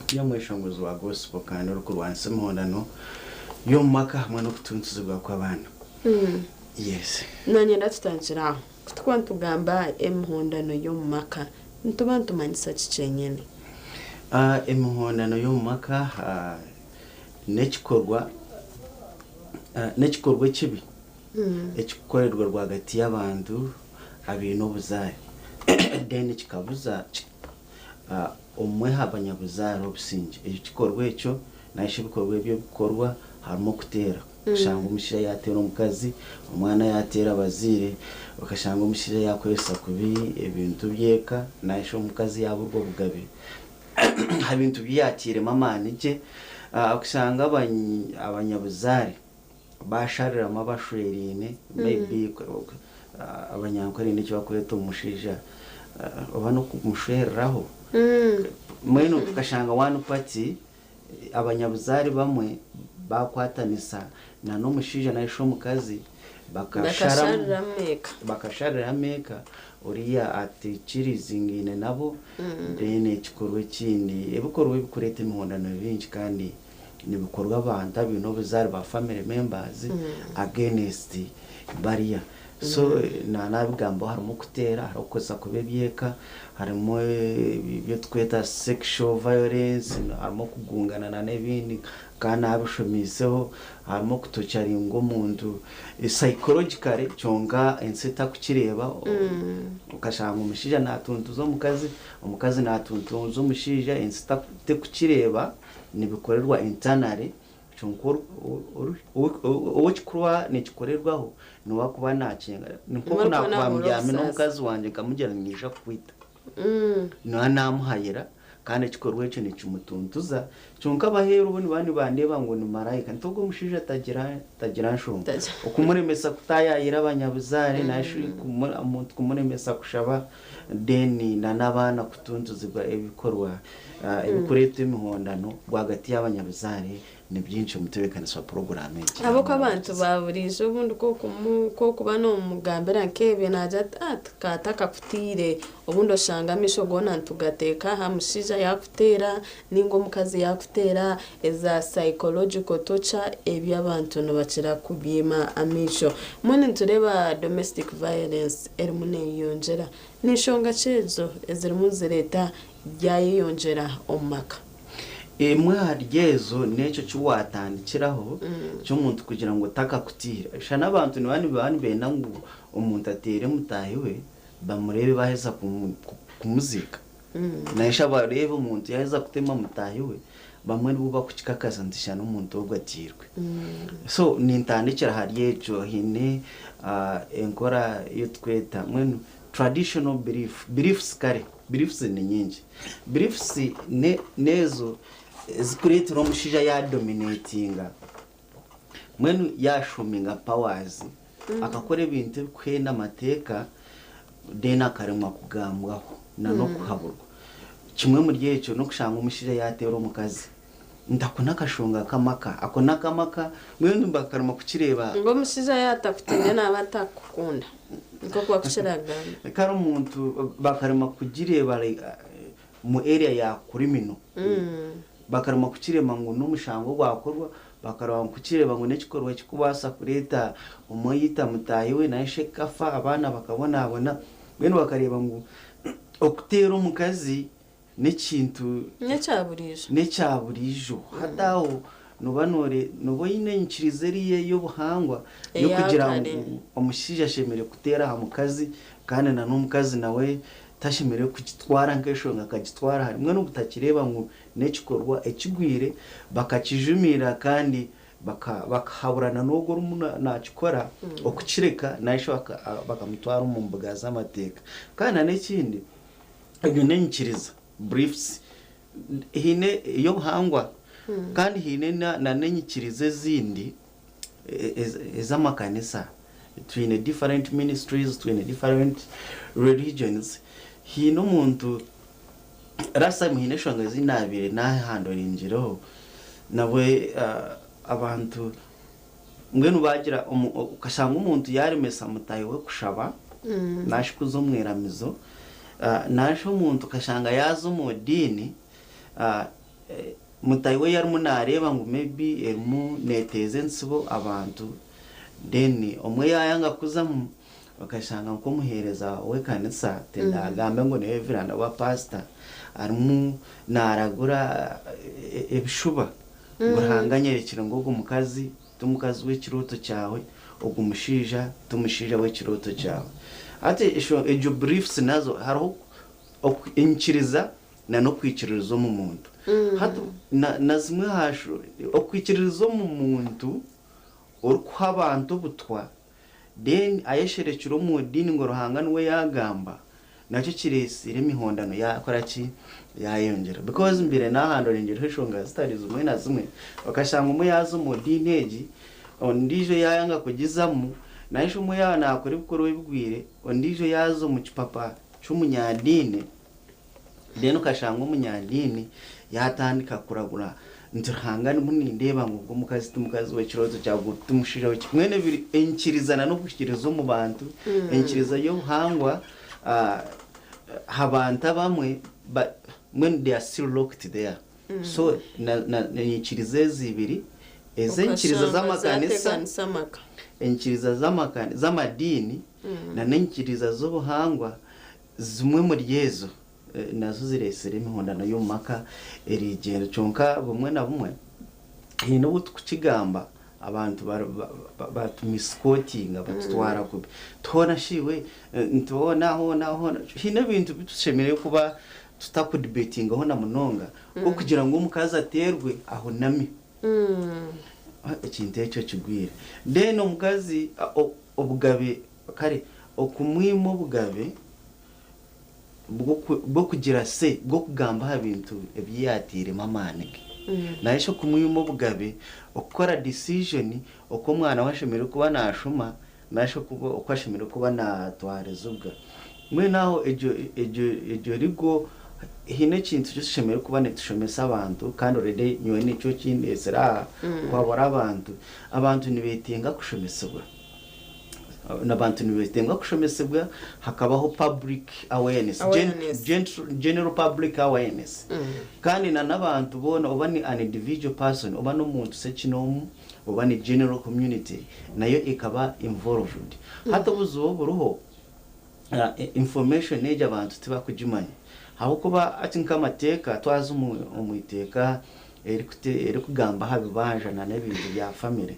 ndi omweshongozi wa gospel kandi orikurwanisa emihondano y'omu maka hamwe n'okutuntuzibwa kw'abaana. Yes. Nanye tutandikire aho. Ku turikuba nitugamba emihondano y'omu maka, nituba nitumanyisa ki kyenyine? Emihondano y'omu maka n'ekikorwa n'ekikorwa ekibi ekirikukorerwa rwagati y'abantu abaine obuzaare then kikabuza omwe aha banyabuzaare obusingye. Ekikorwa ekyo nari shi ebikorwa ebyo ebikukorwa harimu okuteera, okashanga omushaija yaateera omukazi, omwana yaateera abazaire, okashanga omushaija yaakoresa kubi ebintu by'eka nari shi omukazi yaaburwa obugabe aha bintu bi yaatairemu amaani gye, okushanga abanyabuzaare baashariramu abashweraine maybe abanyankore haine eki barikweta omushaija oba n'okumushwereraho mbwenu okashanga one party abanyabuzaare bamwe baakwatanisa n'omushaija nari shi omukazi bakashariramu eka Oriya ataikirizingaine nabo, then ekikorwa ekindi, ebikorwa ebikureeta emihondano bingi kandi nibikorwa abantu abaine obuzaare ba family members against bariya. So nabigambaho harimu okuteera, hariho okukozesa kubi eby'eka, harimu ebi turikweta sexual violence, harimu okugungana na n'ebindi Kandi nabishomiiseho harimu okutocharinga omuntu psychologically kyonka ensi etakukireeba okashanga omushaija natuntuza omukazi, omukazi natuntuza omushaija ensi tekukireeba nibikorerwa internally kyonka ou ekikuba nikikorerwaho niwe arikuba nakyenga nikwo nakuba mbyami n'omukazi wangye nkamugira ngu ninyija kukwita. Naaba naamuhayira, kandi ekikorwa ekyo nikimutuntuza. Kyonka abaheeru bo nibaba nibandeeba ngu ni maraika. Nti ogwo omushaija tagira tagira nshonga. Okumuremesa kutaayaayira abanyabuzaare nari shi omuntu kumuremesa kushaba then na n'abaana kutuntuzibwa ebikorwa ebirikureetwa emihondano rwagati y'abanyabuzaare Ni bingi omutebeekanisa wa puroguraamu egi. Ahabw'okuba abantu ba buriijo obundi ku orikuba noomugambira nk'ebyo naagira ati, Ah, ka takakutaire. Obundi oshanga amaisho goona nitugateeka aha mushaija yaakuteera nainga omukazi yaakuteera, eza psychological torture ebyo abantu nibakira kubyima amaisho. Mbwenu nitureeba domestic violence erimu neeyeyongyera. Ni nshonga ki ezo ezirimu nizireeta byayeyongyera omu maka? Emwe ahari ezo n'ekyo eki waatandikiraho ky'omuntu kugira ngu otakakutiira. Shana abantu nibaba nibaba nibenda ngu omuntu ateere mutaahi we bamureebe baaheza kumuziika. Nari shi bareebe omuntu yaaheza kutema mutaahi we, bamwe nibo barikukikakaza nti shana omuntu ogwo atiirwe. So nintandikira ahari ekyo, haine enkora ei turikweta mbwenu traditional belief, beliefs kare. Beliefs ni nyingi. Beliefs n'ezo ezikureetera omushaija yadominatinga mbwenu yashuminga powers akakora ebintu ebikuhenda amateeka then akaremwa kugambwaho nan'okuhaburwa. Kimwe omuri ekyo n'okushanga omushaija yateera omukazi nti ako n'akashonga k'amaka, ako n'akamaka mbwenu bakaremwa kukireeba. Ngu omushaija yatakutiine naaba atakukunda. Nikwo kuba kukiragamba. Kare omuntu bakarema kugireeba like mu area ya criminal bakarema kukirema ngu n'omushango gwakorwa bakarema kukireeba ngu n'ekikorwa ekikubaasa kureeta omwe yaita mutaahi we naye shi ekafa abaana bakabonabona mbwenu bakareeba ngu okuteera omukazi N'ekintu. N'ekya buriijo. N'ekya buriijo. Hati aho nooba noore, nooba oine enyikiriza eriya ey'obuhangwa y'okugira ngu omushaija ashemereire kuteera aha mukazi kandi na n'omukazi nawe tashemereire kugitwara nk'enshonga akagitwara hare. Mbwenu obutakireeba ngu n'ekikorwa ekigwire bakakijumirira kandi bakahaburana n'ogwo orimu naakikora okukireka nari shi bakamutwara omu mbuga z'amateeka. Kandi na n'ekindi. Ebyo n'enyikiriza, beliefs, haine ey'obuhangwa kandi haine na n'enyikiriza ezindi ez'amakanisa. Twine different ministries, twine different religions. Haine omuntu, last time haine enshonga ezi naabaire naahandoringireho nabwe abantu. Mbwenu baagira okashanga omuntu yaaremesa mutaahi we kushaba naashi kuza omu iramizo, naashi omuntu okashanga yaaza omu diini, mutaahi we arimu naareeba ngu maybe erimu neeteeza entsibo abantu, then omwe yaayanga kuzamu, okashanga nk'omuheereza w'ekanisa, tindagambe ngu ni reverand oba pastor, arimu naaragura ebishuba ngu Ruhanga anyorekire ngu ogu mukazi ti mukazi w'ekirooto kyawe, ogu mushaija ti mushaija w'ekirooto kyawe. Hati egyo beliefs nazo hariho enyikiriza na n'okwikiririza omu muntu. Hati na zimwe aha okwikiririza omu muntu orikuha abantu obutwa then ayesherekire omu diini ngu Ruhanga niwe yaagamba, nakyo kireetsire emihondano yaakora ki? Yaayeyongyera. Because mbaire naahandoringireho enshonga zitari zimwe na zimwe, okashanga omwe yaaza omu diini egi, ondiijo yaayanga kugizamu, nainga shi omwe yaaba naakora ebikorwa ebigwire, ondiijo yaaza omu kipapa ky'omunyadiini, Then okashanga omunyadiini yatandika kuragura nti Ruhanga ndimu nindeeba ngu ogu omukazi ti mukazi w'ekirooto kyawe, ogu ti mushaija w'ekirooto. Mbwenu ebiri enyikiriza na n'okwikiriza omu bantu, enyikiriza y'obuhangwa aha bantu abamwe mbwenu they are still locked there. So na na enyikiriza ezi ibiri, ezi enyikiriza Okashanga z'amakanisa, zateganisa amaka. enyikiriza z'amakani z'amadiini na n'enyikiriza z'obuhangwa Zimwe omuri ezo nazo zireetsire emihondano y'omu maka eriigyenda. Kyonka bumwe na bumwe haine obu turikukigamba abantu batumisikotinga batutwara kubi. Nti hoona shi iwe, nti hoona hoona hoona. Haine ebintu ebi tushemereire kuba tutakudibetingaho na munonga nk'okugira ngu omukazi ateerwe ahuname. Ekintu ekyo kigwire. Then omukazi obugabe Kare okumwima obugabe bw'okugira say, bw'okugamba aha bintu ebi yaatairemu amaani ge. Nayo shi okumwima obugabe okukora decision oku omwana we ashemereire kuba naashoma nari shi oku ashemereire kuba naatwarizibwa. Mbwenu aho egyo egyo egyo legal haine ekintu eki tushemereire kuba nitushomesa abantu kandi already nyowe nikyo kindeetsire aha kuhabura abantu. Abantu nibeetenga kushomesibwa. Abantu nibetenga kushomesibwa hakabaho public awareness, Awareness. general public awareness kandi na n'abantu boona oba ni an individual person oba n'omuntu sekinoomu oba ni general community nayo ekaba involved. Hati obuzibu oburiho information egi abantu tibakugimanya ahabw'okuba hati nk'amateeka twaza omu iteeka erikugamba aha bibanja na n'ebintu bya famire,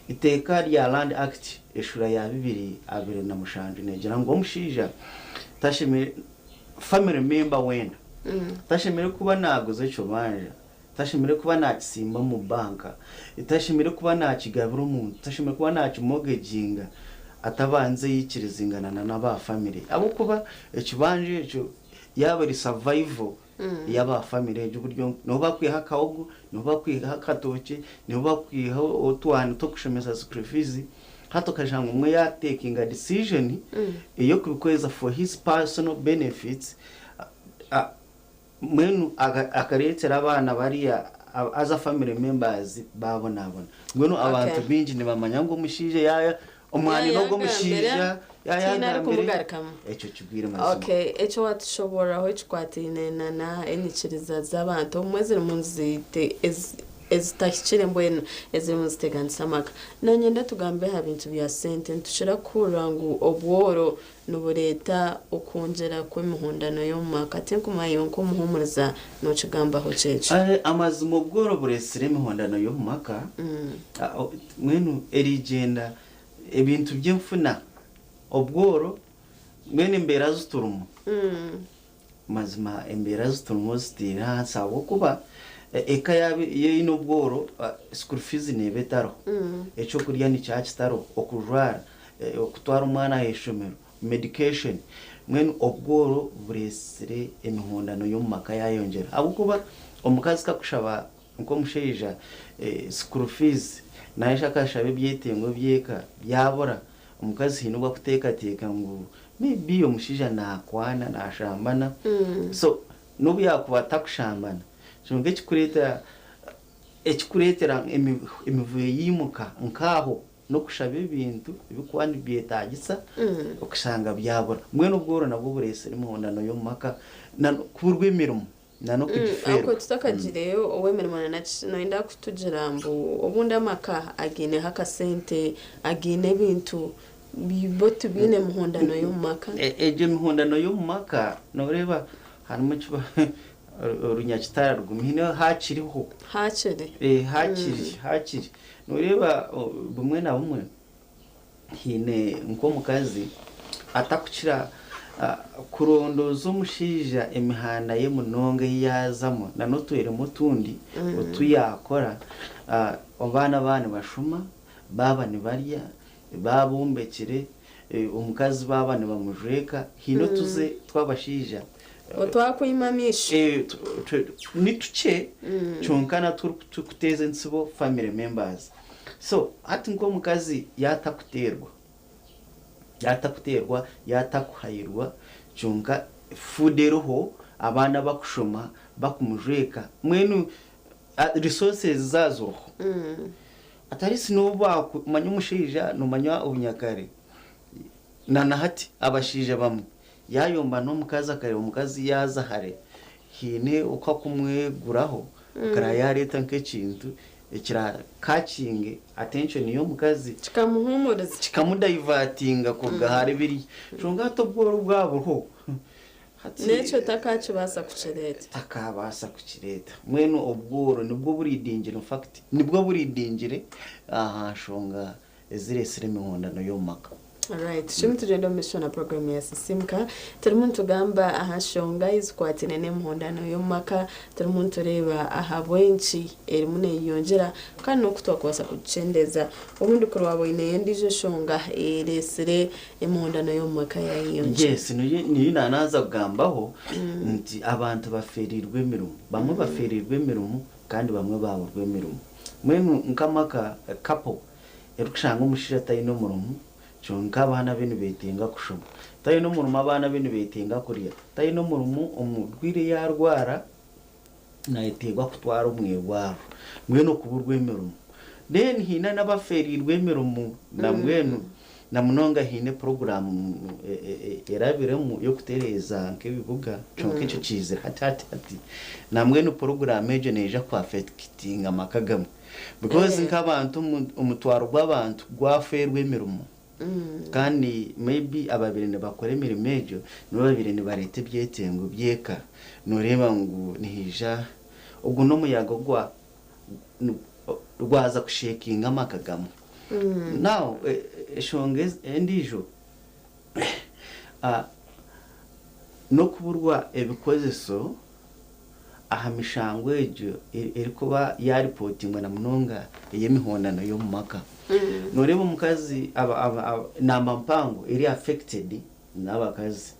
iteeka rya Land Act eshuura ya 2027 neegira ngu omushaija tashemereire, family member weena tashemereire kuba naaguza ekibanja, tashemereire kuba naakitsimba omu banka, tashemereire kuba naakigabira omuntu, tashemereire kuba naakimogeginga atabanze yaikirizingana na n'aba famire ahabw'okuba ekibanja ekyo yaaba eri survival y'aba famire egyo buri omwe nibo bakwiha akahogo, nibo bakwiha akatookye, nibo bakwiha otwani tw'okushomesa school fees, hati okashanga omwe yaatekinga decision ey'okubikozesa for his personal benefits Mbwenu akareetera abaana bariya other family members baabonabona. Mbwenu abantu baingi nibamanya ngu omushaija yaaya omwani n'ogw'omushaija Tihaine arikumugarukamu. Ekyo kigwire mazima. Okay, ekyo watushoboororaho ekikwataine na na enyikiriza z'abantu obumwe ezirimu nizite ezitahikire mbwenu ezirimu niziteganisa amaka. Nanyenda tugambe aha bintu bya sente. Nitukira kuhurira ngu obworo Nibureeta okwongyera kw'emihondano y'omu maka. Tinkumanya iwe nk'omuhuumuriza nookigambaho ki ekyo? Amazima obworo bureetsire emihondano y'omu maka. Mbwenu erigyenda ebintu by'enfuna, obworo mbwenu embeera zi turimu. Mazima embeera zi turimu zitaire ahansi ahabw'okuba eka yaaba eine obworo, school fees neeba etariho, eky'okurya nikiba kitariho, okujwara, okutwara omwana aha ishomero, medication, mbwenu obworo bureetsire emihondano y'omu maka yaayongyera ahabw'okuba omukazi ku arikushaba nk'omushaija school fees nari shi akashaba ebyetengo by'eka byabura, Omukazi haine obu akuteekateeka ngu may be omushaija naakwana, naashambana, so n'obu yaakuba atakushambana, kyonka ekikureeta Ekikureetera emivuyo yaimuka nk'aho n'okushaba ebintu ebirikuba nibyetaagisa okushanga byabura. Mbwenu obworo nabwo bureetsire emihondano y'omu maka n'okuburwa emirimo Okwo tutakagireyo ow'emirimo noyenda kutugira ngu obundi amaka againeho akasente, againe ebintu, bo tibaine mihondano y'omu maka? Egyo emihondano y'omu maka noreeba harimu eki orunyakitara rugumi haine hakiriho. Hakiri. Hakiri, hakiri. Noreeba bumwe na bumwe Haine nk'omukazi atakukira kurondooza omushaija emihanda ye munonga ei yaazamu na n'otweremwa otundi otu yaakora. Abaana baaba nibashoma, baaba nibarya, baaba bombekire, omukazi baaba nibamujweka, haine otuze tw'abashaija. Otwakwima amaisho. Ni tukye kyonka natwo turikuteeza entsibo family members. So hati nk'omukazi yaatakuteerwa, yaatakuteerwa, yaatakuhayirwa kyonka food eriho, abaana bakushoma, bakumujweka, mbwenu resources zaaba ziriho, at least n'obu baakumanya omushaija noomanya obunyakare na na hati abashaija bamwe yaayomba n'omukazi akareeba omukazi yaaza hare, haine oku akumweguraho akaba yaareeta nk'ekintu ekira catching attention y'omukazi. Kikamuhumuriza. Kikamudivertinga kuruga ahari biriya. Kyonka hati obworo bwaba buriho, hati. N'ekyo takakibaasa kukireeta. Takabaasa kukireeta. Mbwenu obworo nibwo buridingire, in fact nibwo buridingire aha nshonga ezireetsire emihondano y'omu maka. Alright, tushome tugyende omu maisho na puroguraamu ya Sisiimuka. Turimu nitugamba aha nshonga ezikwataine n'emihondano y'omu maka. Turimu nitureeba ahabw'enki erimu neeyeyongyera kandi n'oku twakubaasa kugikyendeeza. Obundi kuri waaba oineyo endiijo nshonga ereetsire emihondano y'omu maka yaayeyongyera. Yes, niyo naanaaza kugambaho nti abantu bafeereirwe emirimo. Bamwe bafeereirwe emirimo kandi bamwe baaburwa emirimo. Mbwenu nk'amaka, couple, erikushanga omushaija ataine omurimo kyonka abaana be nibetenga kushoma, taine omurimo abaana be nibetenga kurya, taine omurimo omurwaire yarwara nayetegwa kutwara omwirwariro mbwenu okuburwa emirimo. Then haine nabaferirwe emirimo nambwenu namunonga haine puroguramu erabiremu yokutereeza nkebibuga kyonka ekyo kiizire hati hati hati nambwenu puroguramu egyo neija ku affectinga amaka gamwe. Because nk'abantu omutwaro gw'abantu gwafeerwa emirimo kandi maybe ababaire nibakora emirimo egyo nibo babaire nibareeta ebyetengo by'eka noreeba ngu nihaija ogu n'omuyaga ogwa gwaza kushekinga amaka gamwe. Now eshonga endiijo n'okuburwa ebikozeso aha mishango egyo erikuba yaaripotingwa na munonga ey'emihondano y'omu maka. Nooreeba omukazi namba mpango eri affected n'abakazi.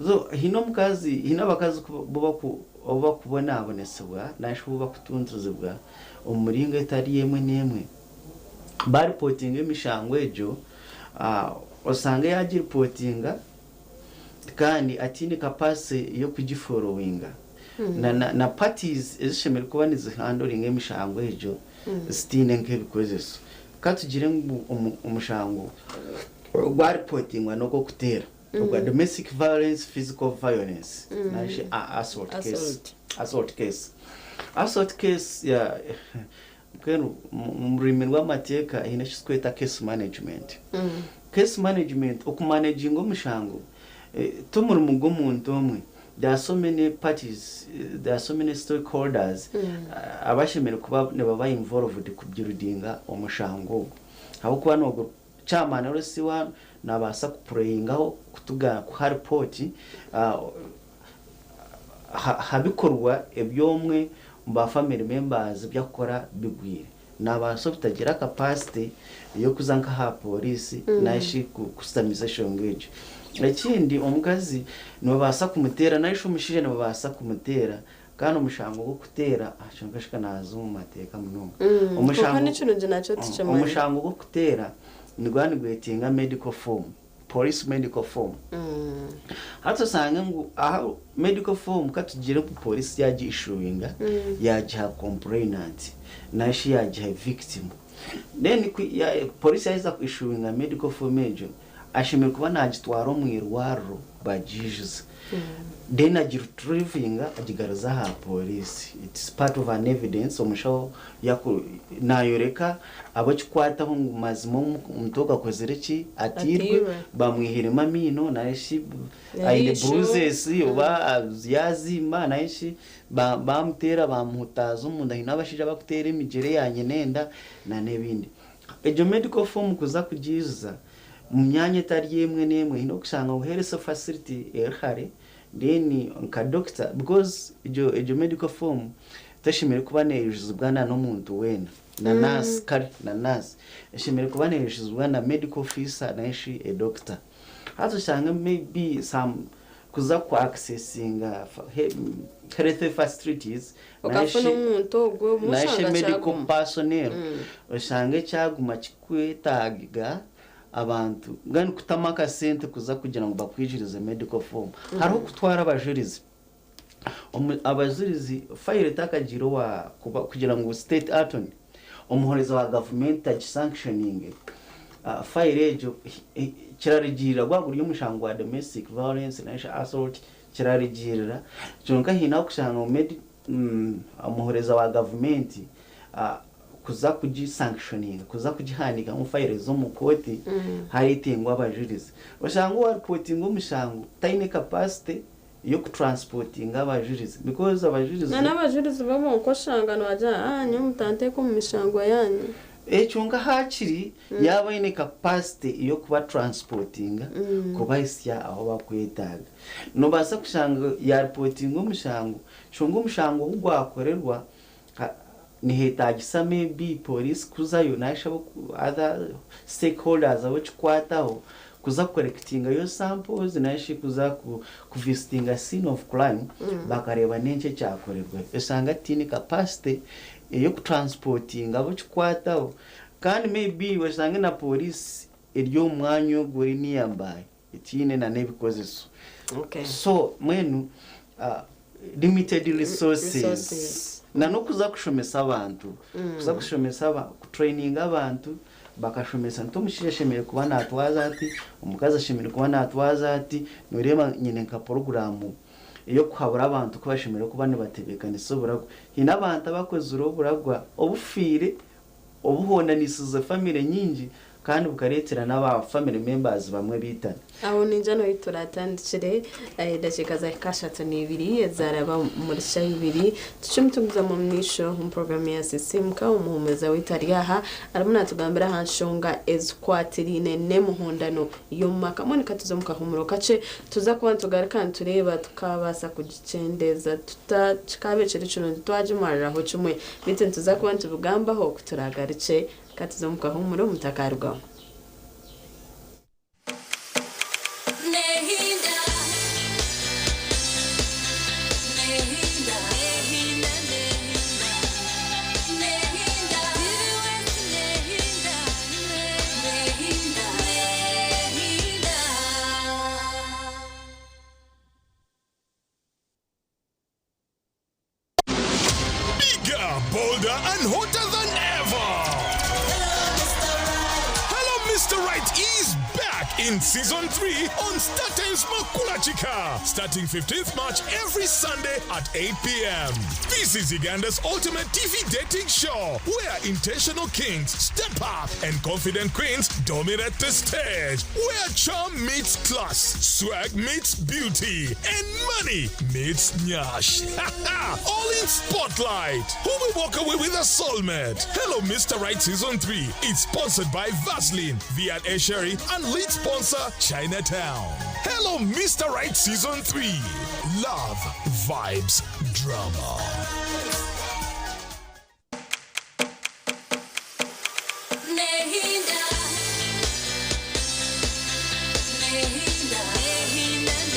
So haine omukazi, haine abakazi obu bakubonabonesibwa nari shi obu bakutuntuzibwa omu miringo etari emwe n'emwe, baaripotinga emishango egyo, osanga yaagiripotinga kandi ataine capacity y'okugiforowinga na na na parties ezishemereire kuba nizihandoringa emishango egyo zitaine nk'ebikozeso. Ka tugire ngu omushango ogwaripotingwa n'ogw'okuteera ogwa domestic violence, physical violence narishi assault case. Assault case. Assault case mbwenu omu rurimi rw'amateeka haine eki turikweta case management. Case management, okumaneginga omushango t'omurimo gw'omuntu omwe, there are so many parties, there are so many stakeholders abashemereire kuba nibaba involved kubuildinga omushango ogwo. Ahabw'okuba n'ogwo chairman LC1 nabaasa kupureyingaho kutuga kuha report ha bikorwa eby'omwe omu ba family members ebi akukora bigwire. Naabaasa obutagira capacity y'okuza nk'aha pooriisi nari shi kushutamisa enshonga egyo. Ekindi omukazi nibabaasa kumuteera nari shi omushaija nibabaasa kumuteera kandi omushango gw'okuteera kyonka shi ka naaza omu mateeka munonga. Kwonka ni kirungi nakyo tukimanye. Omushango gw'okuteera niguba nigwetenga medical form. Police medical form. Hati osange ngu aha medical form katugire ngu polisi yagi issuinga yagiha complainant nashi yagiha victim. Then polisi yaheza ku issuinga medical form egyo, ashemereire kuba nagitwara omu irwariro bagiijuza, then agiretrievinga agigaruza aha polisi. It's part of an evidence. Omushaho nayoreka abakikwataho ngu mazima omuntu ogu akozire ki, atiirwe, Atiirwe. Bamwihiremu amaino nayeshi aine Eriisho. bruises oba yazimba nayeshi bamuteera bamuhutaza omunda, hiine abashaija bakuteera emigyere ya nyina enda na n'ebindi. Egyo medical form kuza kugiijuza mu myanya etari emwe n'emwe, hiine okushanga ngu health facility eri hare, then nka doctor, because egyo medical form teshemereire kuba neeyijuzibwa na n'omuntu weena na nurse, kare na nurse, eshemereire kuba neeyijuzibwa na medical officer nayeshi a doctor. Hati oshange maybe some kuza ku accessinga health facilities Okafuna omuntu ogwo nayeshi mushanga medical kyaguma. Personnel, oshange kyaguma kikwetaaga abantu mbwenu kutamu akasente kuza kugira ngu bakwijurize medical form. Hariho kutwara abajurizi. Abajurizi fayiro etakagiire owa kugira ngu state attorney, omuhoreza wa gavumenti, agisanctioning fayiro egyo, kirarugirira gwa guri omushango wa domestic violence nashi assault, kirarugirira. Kyonka hiine aho kushanga ngu omuhoreza wa gavumenti kuza kugisanctioning, kuza kugihandika mu fayiro z'omu kooti, hareetengwa abajurizi. Oshanga owareportinga omushango taine capacity y'okutransportinga abajurizi, because abajurizi Na n'abajurizi bo nkoshanga nibagira, ah, nyowe mutanteeka omu mishango yanyu. Ekyo nga hakiri yaba aine capacity y'okuba transportinga kubahisya aho bakwetaaga. Nobaasa kushanga yareportinga omushango, kyonka omushango ogu gwakorerwa nihetagisa maybe police kuzayo nashi other stakeholders abakikwataho kuza kucollectingayo samples nashi kuza kuvisitinga scene of crime, bakareba n'enki ekyakorerwa. Osanga tiine capacity ey'okutransportinga abakikwataho, kandi maybe osange na police eri omu mwanya ogwo eri nearby etiine na n'ebikozeso. So mwenu limited resources, Resources. Na n'okuza kushomesa abantu, kuza kushomesa kutraininga abantu, bakashomesa nti omushaija ashemereire kuba natwaza ati, omukazi ashemereire kuba natwaza ati. Noreeba nyine nka poroguramu ey'okuhabura abantu ku bashemereire kuba nibatebeekanisa oburagwa. Hiine abantu abakozire oburagwa obufiire, obuhondanisize family nyingi, kandi bukareetera n'aba family members bamwe biitana. Aho ninja nohi turatandikire. Edakiika zahika 32 ezaraba muri shaha 2. Tukimutuguza mu maisho omu porogaramu ya Sisimuka. Omuhumuriza waitu ari aha arimu natugambira aha nshonga ezikwatiriine n'emihondano y'omu maka. Monika, tuze omu kahumuro kakye, tuza kuba nitugaruka nitureeba tukabaasa kugikyendeza tuta, kikaba ekiri kirungi twagimariraho kimwe, beitu nituza kuba nitubigambaho kuturagarukye. Katuze omu kahumuro, mutakarugaho. Nehinda. Nehinda. Nehinda. Nehinda. Nehinda. Nehinda. Nehinda. Bigger, bolder, and hotter than ever. Hello, Mr. Right is back in season 3 on StarTimes Makulachika, starting 15th March every Sunday at 8 p.m. This is Uganda's ultimate TV dating show where intentional kings step up and confident queens dominate the stage, where charm meets class, swag meets beauty, and money meets nyash. All in spotlight. Who will walk away with a soulmate? Hello, Mr. Right Season 3. It's sponsored by Vaseline, V&A Sherry, and lead sponsor Chinatown. Hello, Mr. Right Season 3. Love, vibes, drama. Nehinda. Nehinda. Nehinda.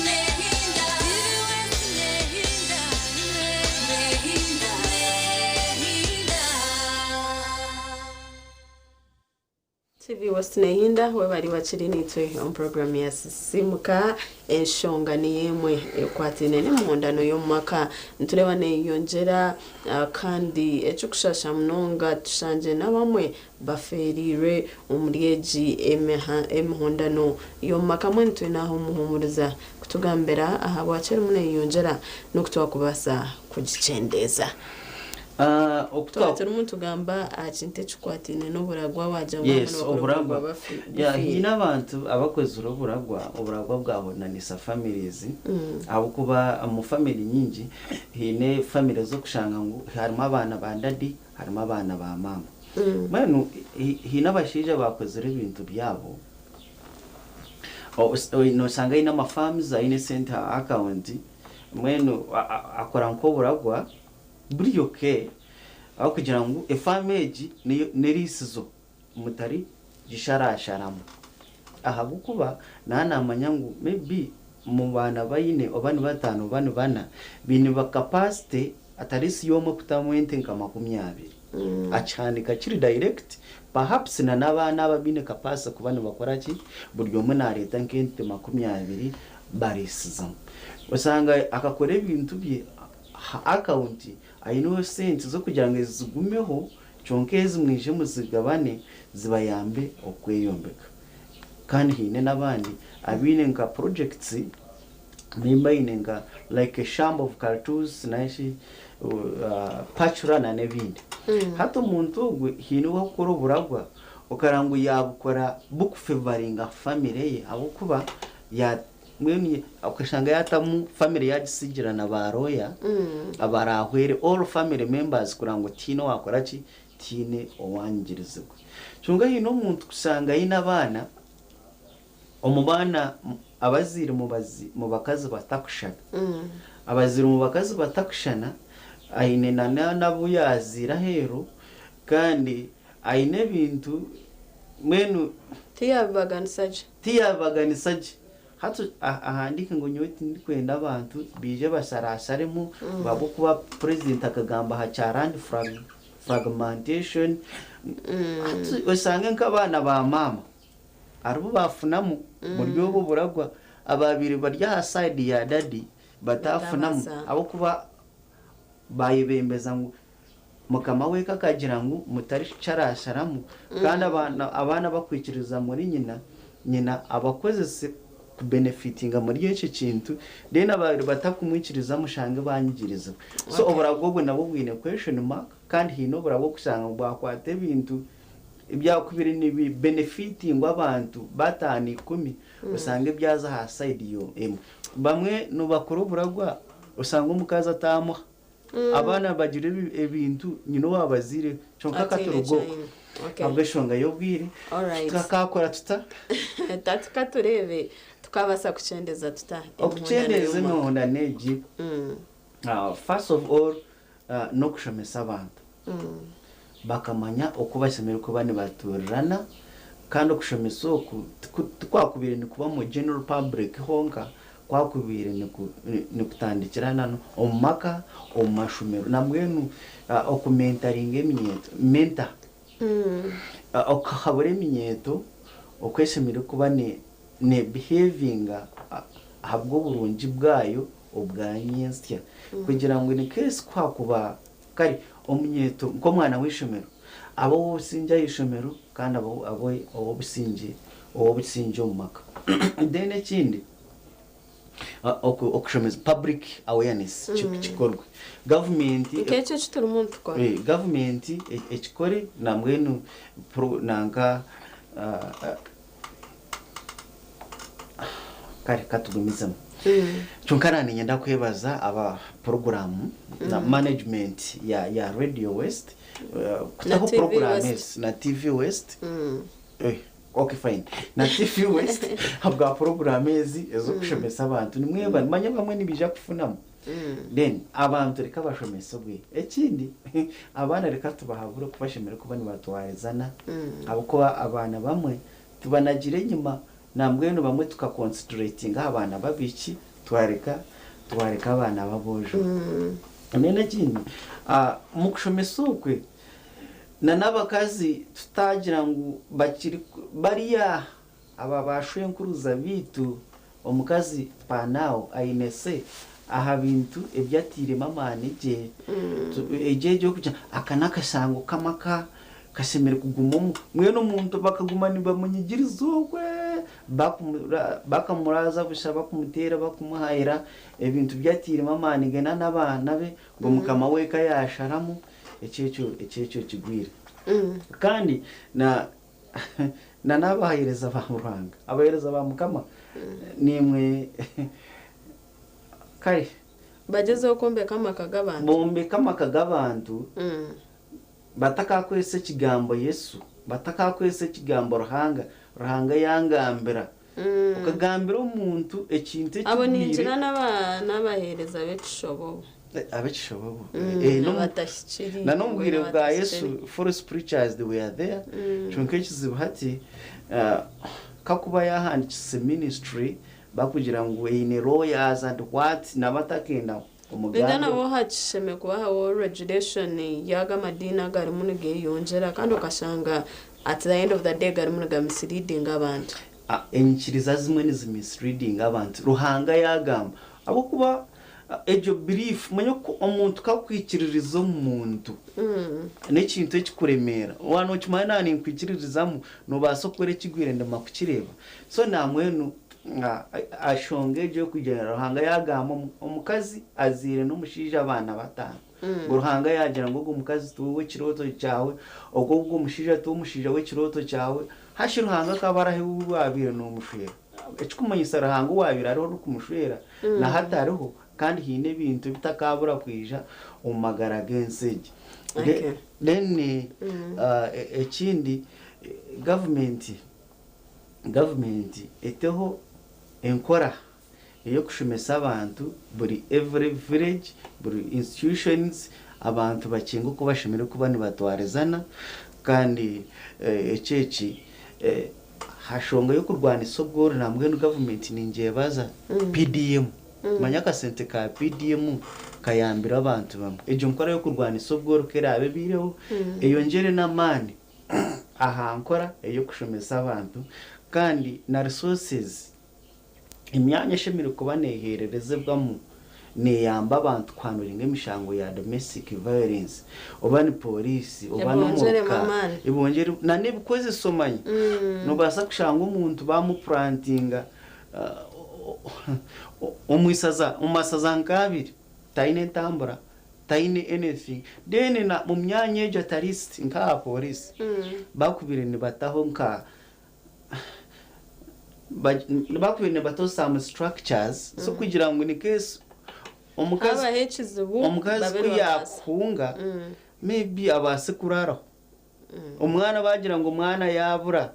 Nehinda. Nehinda. Nehinda. Nehinda. TV West Nehinda webari bakiri nitwe omu program ya Sisimuka. Enshonga niyo emwe ekwataine n'emihondano y'omu maka. Nitureeba neyeyongyera kandi ekirikushasha munonga tushangire n'abamwe bafeereirwe omuri egi emihondano y'omu maka. Mbwenu twine aha omuhuumuriza kutugambira ahabwaki erimu neyeyongyera n'oku twakubaasa kugikyendeeza. Twaba turimu nitugamba aha kintu ekikwataine n'oburagwa waagira ngu Yes, abamwe nibakora oburagwa. oburagwa bafi- Yeah, bufiire. haine abantu abakozire oburagwa, oburagwa bwahonanisa families ahabw'okuba omu family nyingi haine family ez'okushanga ngu harimu abaana ba daddy harimu abaana ba maama. Mbwenu haine abashaija bakozire ebintu byabo noshanga aine ama farms aine esente aha account mbwenu akora nk'oburagwa Buri ok ahabw'okugira ngu efaamu egi n'eriisizo mutari gisharasharamu ahabw'okuba naaba naamanya ngu maybe omu baana abu aine oba ni bataano oba ni bana baine capacity atarisi y'omwe kutamu ente nka 20 akihandiika kiri direct perhaps na n'abaana abo abaine capacity kuba nibakora ki buri omwe naareeta nk'ente 20 bariisizamu osanga akakora ebintu bye Aha akawunti aineho sente z'okugira ngu ezi zigumeho kyonka ezi mwije muzigabane zibayambe okweyombeka. Kandi haine n'abandi abaine nka projects nimba aine nka like a shamba of cartoons narishi pacura na n'ebindi. Hati omuntu ogwe haine obu akukora oburagwa okareba ngu yabukora bukufevaringa family ye ahabw'okuba ya Mbwenu okashanga yaatamu family yaagisigira na ba lawyer abaraahwere all family members kureba ngu tihaine owaakora ki, tihaine owaangirizibwa. Kyonka haine omuntu kushanga aine abaana, omu baana abazaire mu bakazi batakushushana, abazaire omu bakazi batakushushana, aine na n'abu yaazaire aheeru kandi aine ebintu mbwenu. Tiyaabibaganisa gye. Tiyabibaganisa gye. Hati ahandiike ngu nyowe tindikwenda abantu baije basharasharemu ahabw'okuba purezidenti akagamba aha kya land fragmentation. Hati oshange nk'abaana ba maama aribo baafunamu buri obu oburagwa, abaabaire bari aha side ya daddy bataafunamu ahabw'okuba baayebembeza ngu Mukama w'eka akagira ngu mutaricharasharamu kandi abaana abaana abakwikiririza muri nyina, nyina abakozese kubenefitinga muri ekyo kintu then ababaire batakumwikiriza mushange banyigirizibwe. So oburagwa obwo nabwo bwine question mark kandi haine oburagwa okushanga ngu bwakwata ebintu ebyakubire nibi benefitingwa abantu bataano ikumi oshange byaza aha side emwe. Bamwe nibakora oburagwa oshange omukazi ataamuha. Abaana bagira ebintu nyina owaabazaire kyonka Ataine akaturuga okwo eki aine. Okay. ahabw'enshonga y'obwire. Alright. Tukakakora tuta? Tatu katureebe tukabaasa kukyendeza tuta emihondano Okukyendeza y'omu maka. emihondano egi, first of all n'okushomesa abantu bakamanya oku bashemereire kuba nibatuurirana kandi okushomesa oku tikwakubaire nikuba omu general public honka Kwakubaire nikutandikira na omu maka, omu mashomero nambwenu okumentaringa eminyeeto, mentor, okuhabura eminyeeto oku eshemereire kuba nebihevinga ahabw'oburungi bwayo obwa nyentsya kugira ngu in case ku hakuba kare omunyeeto nk'omwana w'eishomero abe ow'obusingye aha ishomero kandi abe ow'obusingye ow'obusingye omu maka. Then ekindi okushomesa public awareness kikorwe gavumenti Nk'ekyo eki turimu nitukora. Gavumenti ekikore nambwenu nanka kare katugumizemu kyonka na niinyenda kwebaza aba puroguraamu na management ya Radio West kutaho puroguraamu ezi na TV West. Ok fine. Na TV West ahabwa puroguraamu ezi ez'okushomesa abantu. Nimwebare. Manya abamwe nibaija kufunamu. Then abantu reka bashomesibwe. Ekindi, abaana reka tubahabure oku bashemereire kuba nibatwarizana ahabw'okuba abaana bamwe tubanagira enyima nambwenu bamwe tuka concentratinga aha baana b'abaishiki twareka twareka abaana b'aboojo. Then ekindi, omu kushomesa okwe, Na n'abakazi tutagira ngu bakiri bariya aba bashwenkuruza biitu omukazi panao aine say aha bintu ebi atiiremu amaani gye egyo egyo kugira aka n'akashango k'amaka kashemereire kuguma omu mbwenu omuntu bakaguma nibamunyigiriza okwe bakamuraaza busha bakumuteera bakumuhayira ebintu bi atiiremu amaani ge na n'abaana be ngu mukama w'eka yaasharamu ekyo ekyo ekyo ekyo kigwire kandi na na n'abaheereza ba Ruhanga abaheereza ba mukama nimwe kare Bagyezeho kwombeka amaka g'abantu. Bombeka amaka g'abantu batakakozesa ekigambo Yesu, batakakozesa ekigambo Ruhanga, Ruhanga yangambira. Okagambira omuntu ekintu Abo ekigwire. ningira n'abaheereza b'ekishobobo. Ab'ekishobobo. N'abatahikiriire. Na n'omu bwire bwa Yesu N'abatahikiriire. false preachers they were there. Kyonka ekizibu hati kakuba yahandikise ministry bakugira ngu eine lawyers and what nabatakenda Ninda omugambi. nabo hakisheme kuba habaho regulation y'aga amadiini agarimu nigeyongyera kandi okashanga at the end of the day garimu nigamisleadinga abantu. Enyikiriza zimwe nizimisleadinga abantu. Ruhanga yagamba ahabw'okuba egyo belief manya ku omuntu kakwikiririza omu muntu n'ekintu ekikuremeera waaba nookimanya naaba ninkwikiririzamu noobaasa kukora ekigwire ndema kukireeba so nambwenu ashonga egyo y'okugira Ruhanga yaagamba omukazi azaire n'omushaija abaana bataano ngu Ruhanga yaagira ngu ogu mukazi tiwe w'ekirooto kyawe ogwo ogwo omushaija tiwe omushaija w'ekirooto kyawe hashi Ruhanga akaba ari ahi ou waabaire noomushwera ekikumanyisa Ruhanga owaabaire ariho orikumushwera na hati ariho kandi haine ebintu ebitakabura kwija omu magara g'ensi egi. Then ekindi gavumenti gavumenti eteho enkora ey'okushomesa abantu buri every village buri institutions abantu bakinga oku bashemereire kuba nibatwarizana kandi eki eki aha nshonga y'okurwanisa obworo nambwenu gavumenti ningyebaza PDM manya akasente ka PDM kayambire abantu bamwe egyo nkora y'okurwanisa obworo ku eraabe ebaireho eyongyere n'amaani aha nkora ey'okushomesa abantu kandi na resources emyanya eshemereire kuba neeheererezibwamu neeyamba abantu kuhanduringa emishango ya domestic violence oba ni pooriisi oba Ebongyeremu n'omuka amaani. ebongyere na n'ebikozeso manya noobaasa kushanga omuntu bamupurantinga omu isaza omu masaza nk'abiri taine entambura taine anything then na mu myanya egyo at least nk'aha pooriisi bakubire nibataho nka bakubire nibataho some structures so kugira ngu in case omukazi Habaho ekizibu omukazi babe ku nibabaasa. yakuhunga maybe abaase kuraraho omwana bagira ngu omwana yabura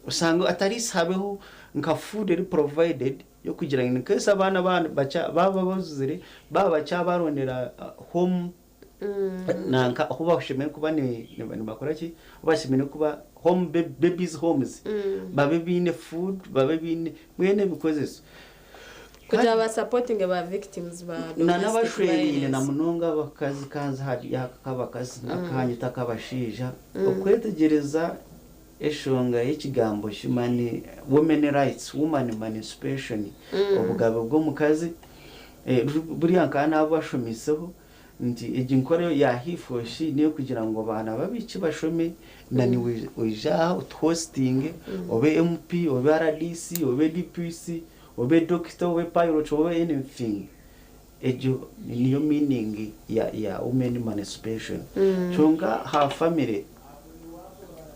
osanga at least habeho nka food eri provided yokugira ngu in case abaana baba bazuzire baba bakyabarondera home nanka ahu bashemereire kuba nibakora ki ahu bashemereire kuba home babies homes babe biine food babe biine mbwenu ebikozeso Kugira basapotinge ba victims ba na domestic n'abashweriine na violence. munonga abakazi kanzi hariya ak'abakazi n'akanyita ak'abashaija okwetegyereza eshonga y'ekigambo human women rights woman emancipation obugabe bw'omukazi buriya nkaba nabashomiseho nti egi nkora ya HeForShe niyo kugira ngu abaana babiiki bashome na niwe oija aha otuhostinge obe MP obe RDC obe DPC obe doctor obe pilot obe anything egyo niyo meaning ya women emancipation kyonka ha family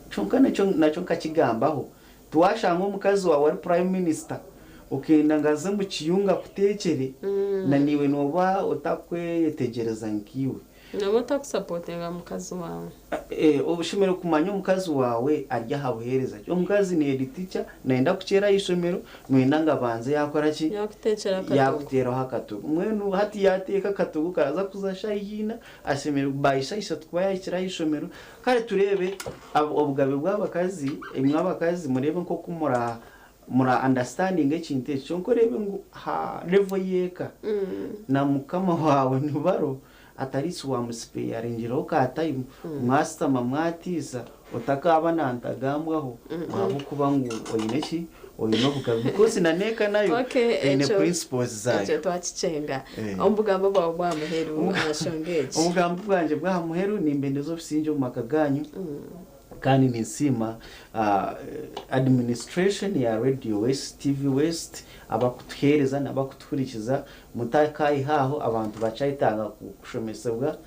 kyonka nakyo nkakigambaho tiwashanga omukazi wawe ari prime minister okenda ngu aze mu kiyungu akuteekyere na niiwe nooba otakweyetegyereza nkiiwe. Noba otakusapotinga mukazi wawe. Oshemereire kumanya omukazi wawe ari aha buheereza ki omukazi ni head teacher nayenda kukyera aha ishomero noyenda ngu abanze yakora ki Yakutekyera akatogo. Yakuteeraho akatogo mbwenu hati yateeka akatogo karaza kuza shaaha ina ashemereire by shaaha ishatu kuba yahikire aha ishomero kare tureebe obugabe bw'abakazi imwe abakazi mureebe nk'oku mura mura understanding ekintu eki kyonka oreebe ngu ha level y'eka na mukama waawe nibaro. Atarisi wamusipeyaringireho ka time mwasitama mwatiisa otakaaba nantagambwaho ahabw'okuba ngu oine ki oine obugabe because na n'eka nayo Okay, eine ekyo- principles ekyo zaayo. twakikyenga. Eh. Omubugambo bwawe bwa muheru aha nshonga egi. Obugambo bwangye bw'aha muheru nimbendeza obusingye omu maka ganyu kandi ninsiima administration ya Radio West, TV West abakutuheereza n'abakutuhurikiza mutakayiha aho abantu bakyayetaaga kushomesebwa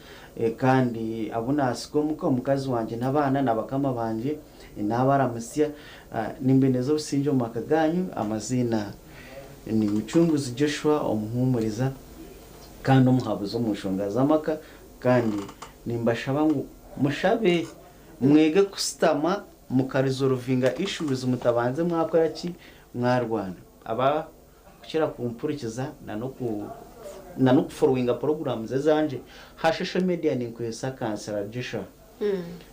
kandi abu naasiga omuka omukazi wangye n'abaana na bakama bangye naabaramutsya nimbendeza obusingye omu maka ganyu amaziina ni Mucunguzi Joshua omuhuumuriza kandi omuhabuzi omu nshonga z'amaka kandi nimbashaba ngu mushabe mwege kusitama mukarizorovinga issues mutabanze mwakora ki mwarwana aba kukira kumpurikiza na n'oku na n'okuforowinga programs ezangye ha social media ninkozesa Councillor Joshua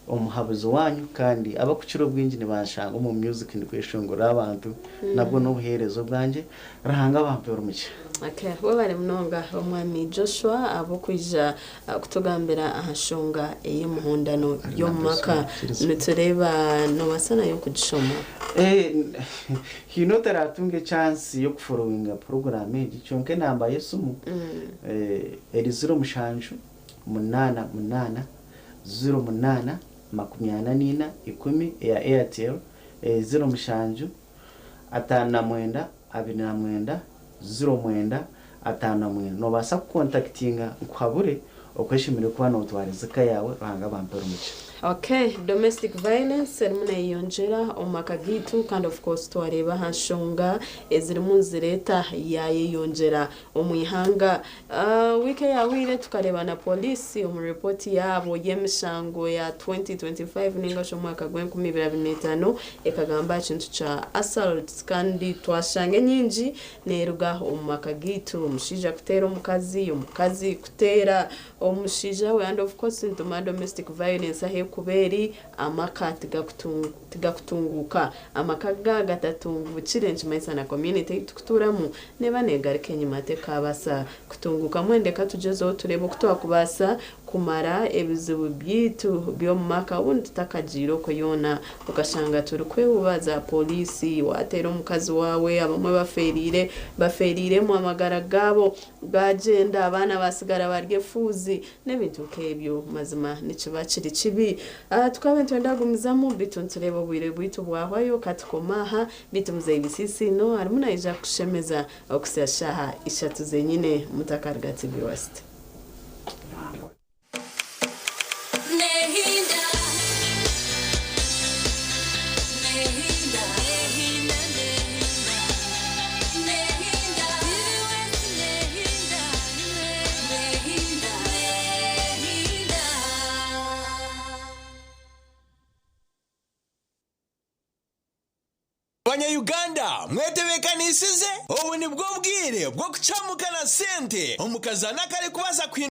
omuhabuzi wanyu kandi abakukira obwingi nibanshanga omu music ndikweshongora abantu nabwo n'obuheereza obwangye Ruhanga abampere omugisha. Okay, webale munonga omwami Joshua ahabw'okwija kutugambira aha nshonga ey'emihondano y'omu maka. Nitureeba noobaasa nayo kugishoma. Eh, haine otaratunga echansi y'okuforowinga puroguraamu egi kyonka enamba y'esimu eh, eri 07 8 8 08 44 10 eya Airtel, eh, 07 59 29 09 59. Noobaasa kukontakitinga nkuhabure oku oshemereire kuba nootwariza eka yaawe. Ruhanga abampere omugisha. Okay, domestic violence erimu neyeyongyera omu maka gaitu kandi of course twareeba aha nshonga ezirimu nizireeta yayeyongyera omu ihanga. Wiiki eyahweire tukareeba na poliisi omu ripooti yaabo y'emishango ya 2025 ninga shi omwaka gw'enkumi ibiri abiri n'etaano ekagamba aha kintu kya assaults kandi twashanga enyingi neeruga omu maka gaitu, omushaija kuteera omukazi, omukazi kuteera omushaija we and of course nitumanya domestic violence ahu erikuba eri amaka tigakutunguuka. Amaka ga gatatunguukire nikimanyisa na community ei turikutuuramu neeba neegaruka enyima tekaabaasa kutunguuka. Mbwenu reka tugyezeho tureebe oku twakubaasa kumara ebizibu byaitu by'omu maka obundi tutakagiire okwo yoona okashanga turikwehuba za pooriisi, waateera omukazi waawe, abamwe bafeereire bafeereiremu amagara gaabo gaagyenda, abaana baatsigara bari efuuzi n'ebintu nk'ebyo. Mazima nikiba kiri kibi. Tukaba nitwenda kugumizamu beitu nitureeba obwire bwaitu bwahwayo katukome aha. Beitu Muzeeyi Bisiisino arimu naija kukushemeza okuhitsya shaaha ishatu zenyine mutakaruga TV West. Banya Uganda mwetebekanisize? Obu nibwo bwire bw'okucamuka na sente omu kazaano akarikubaasa kuhindura.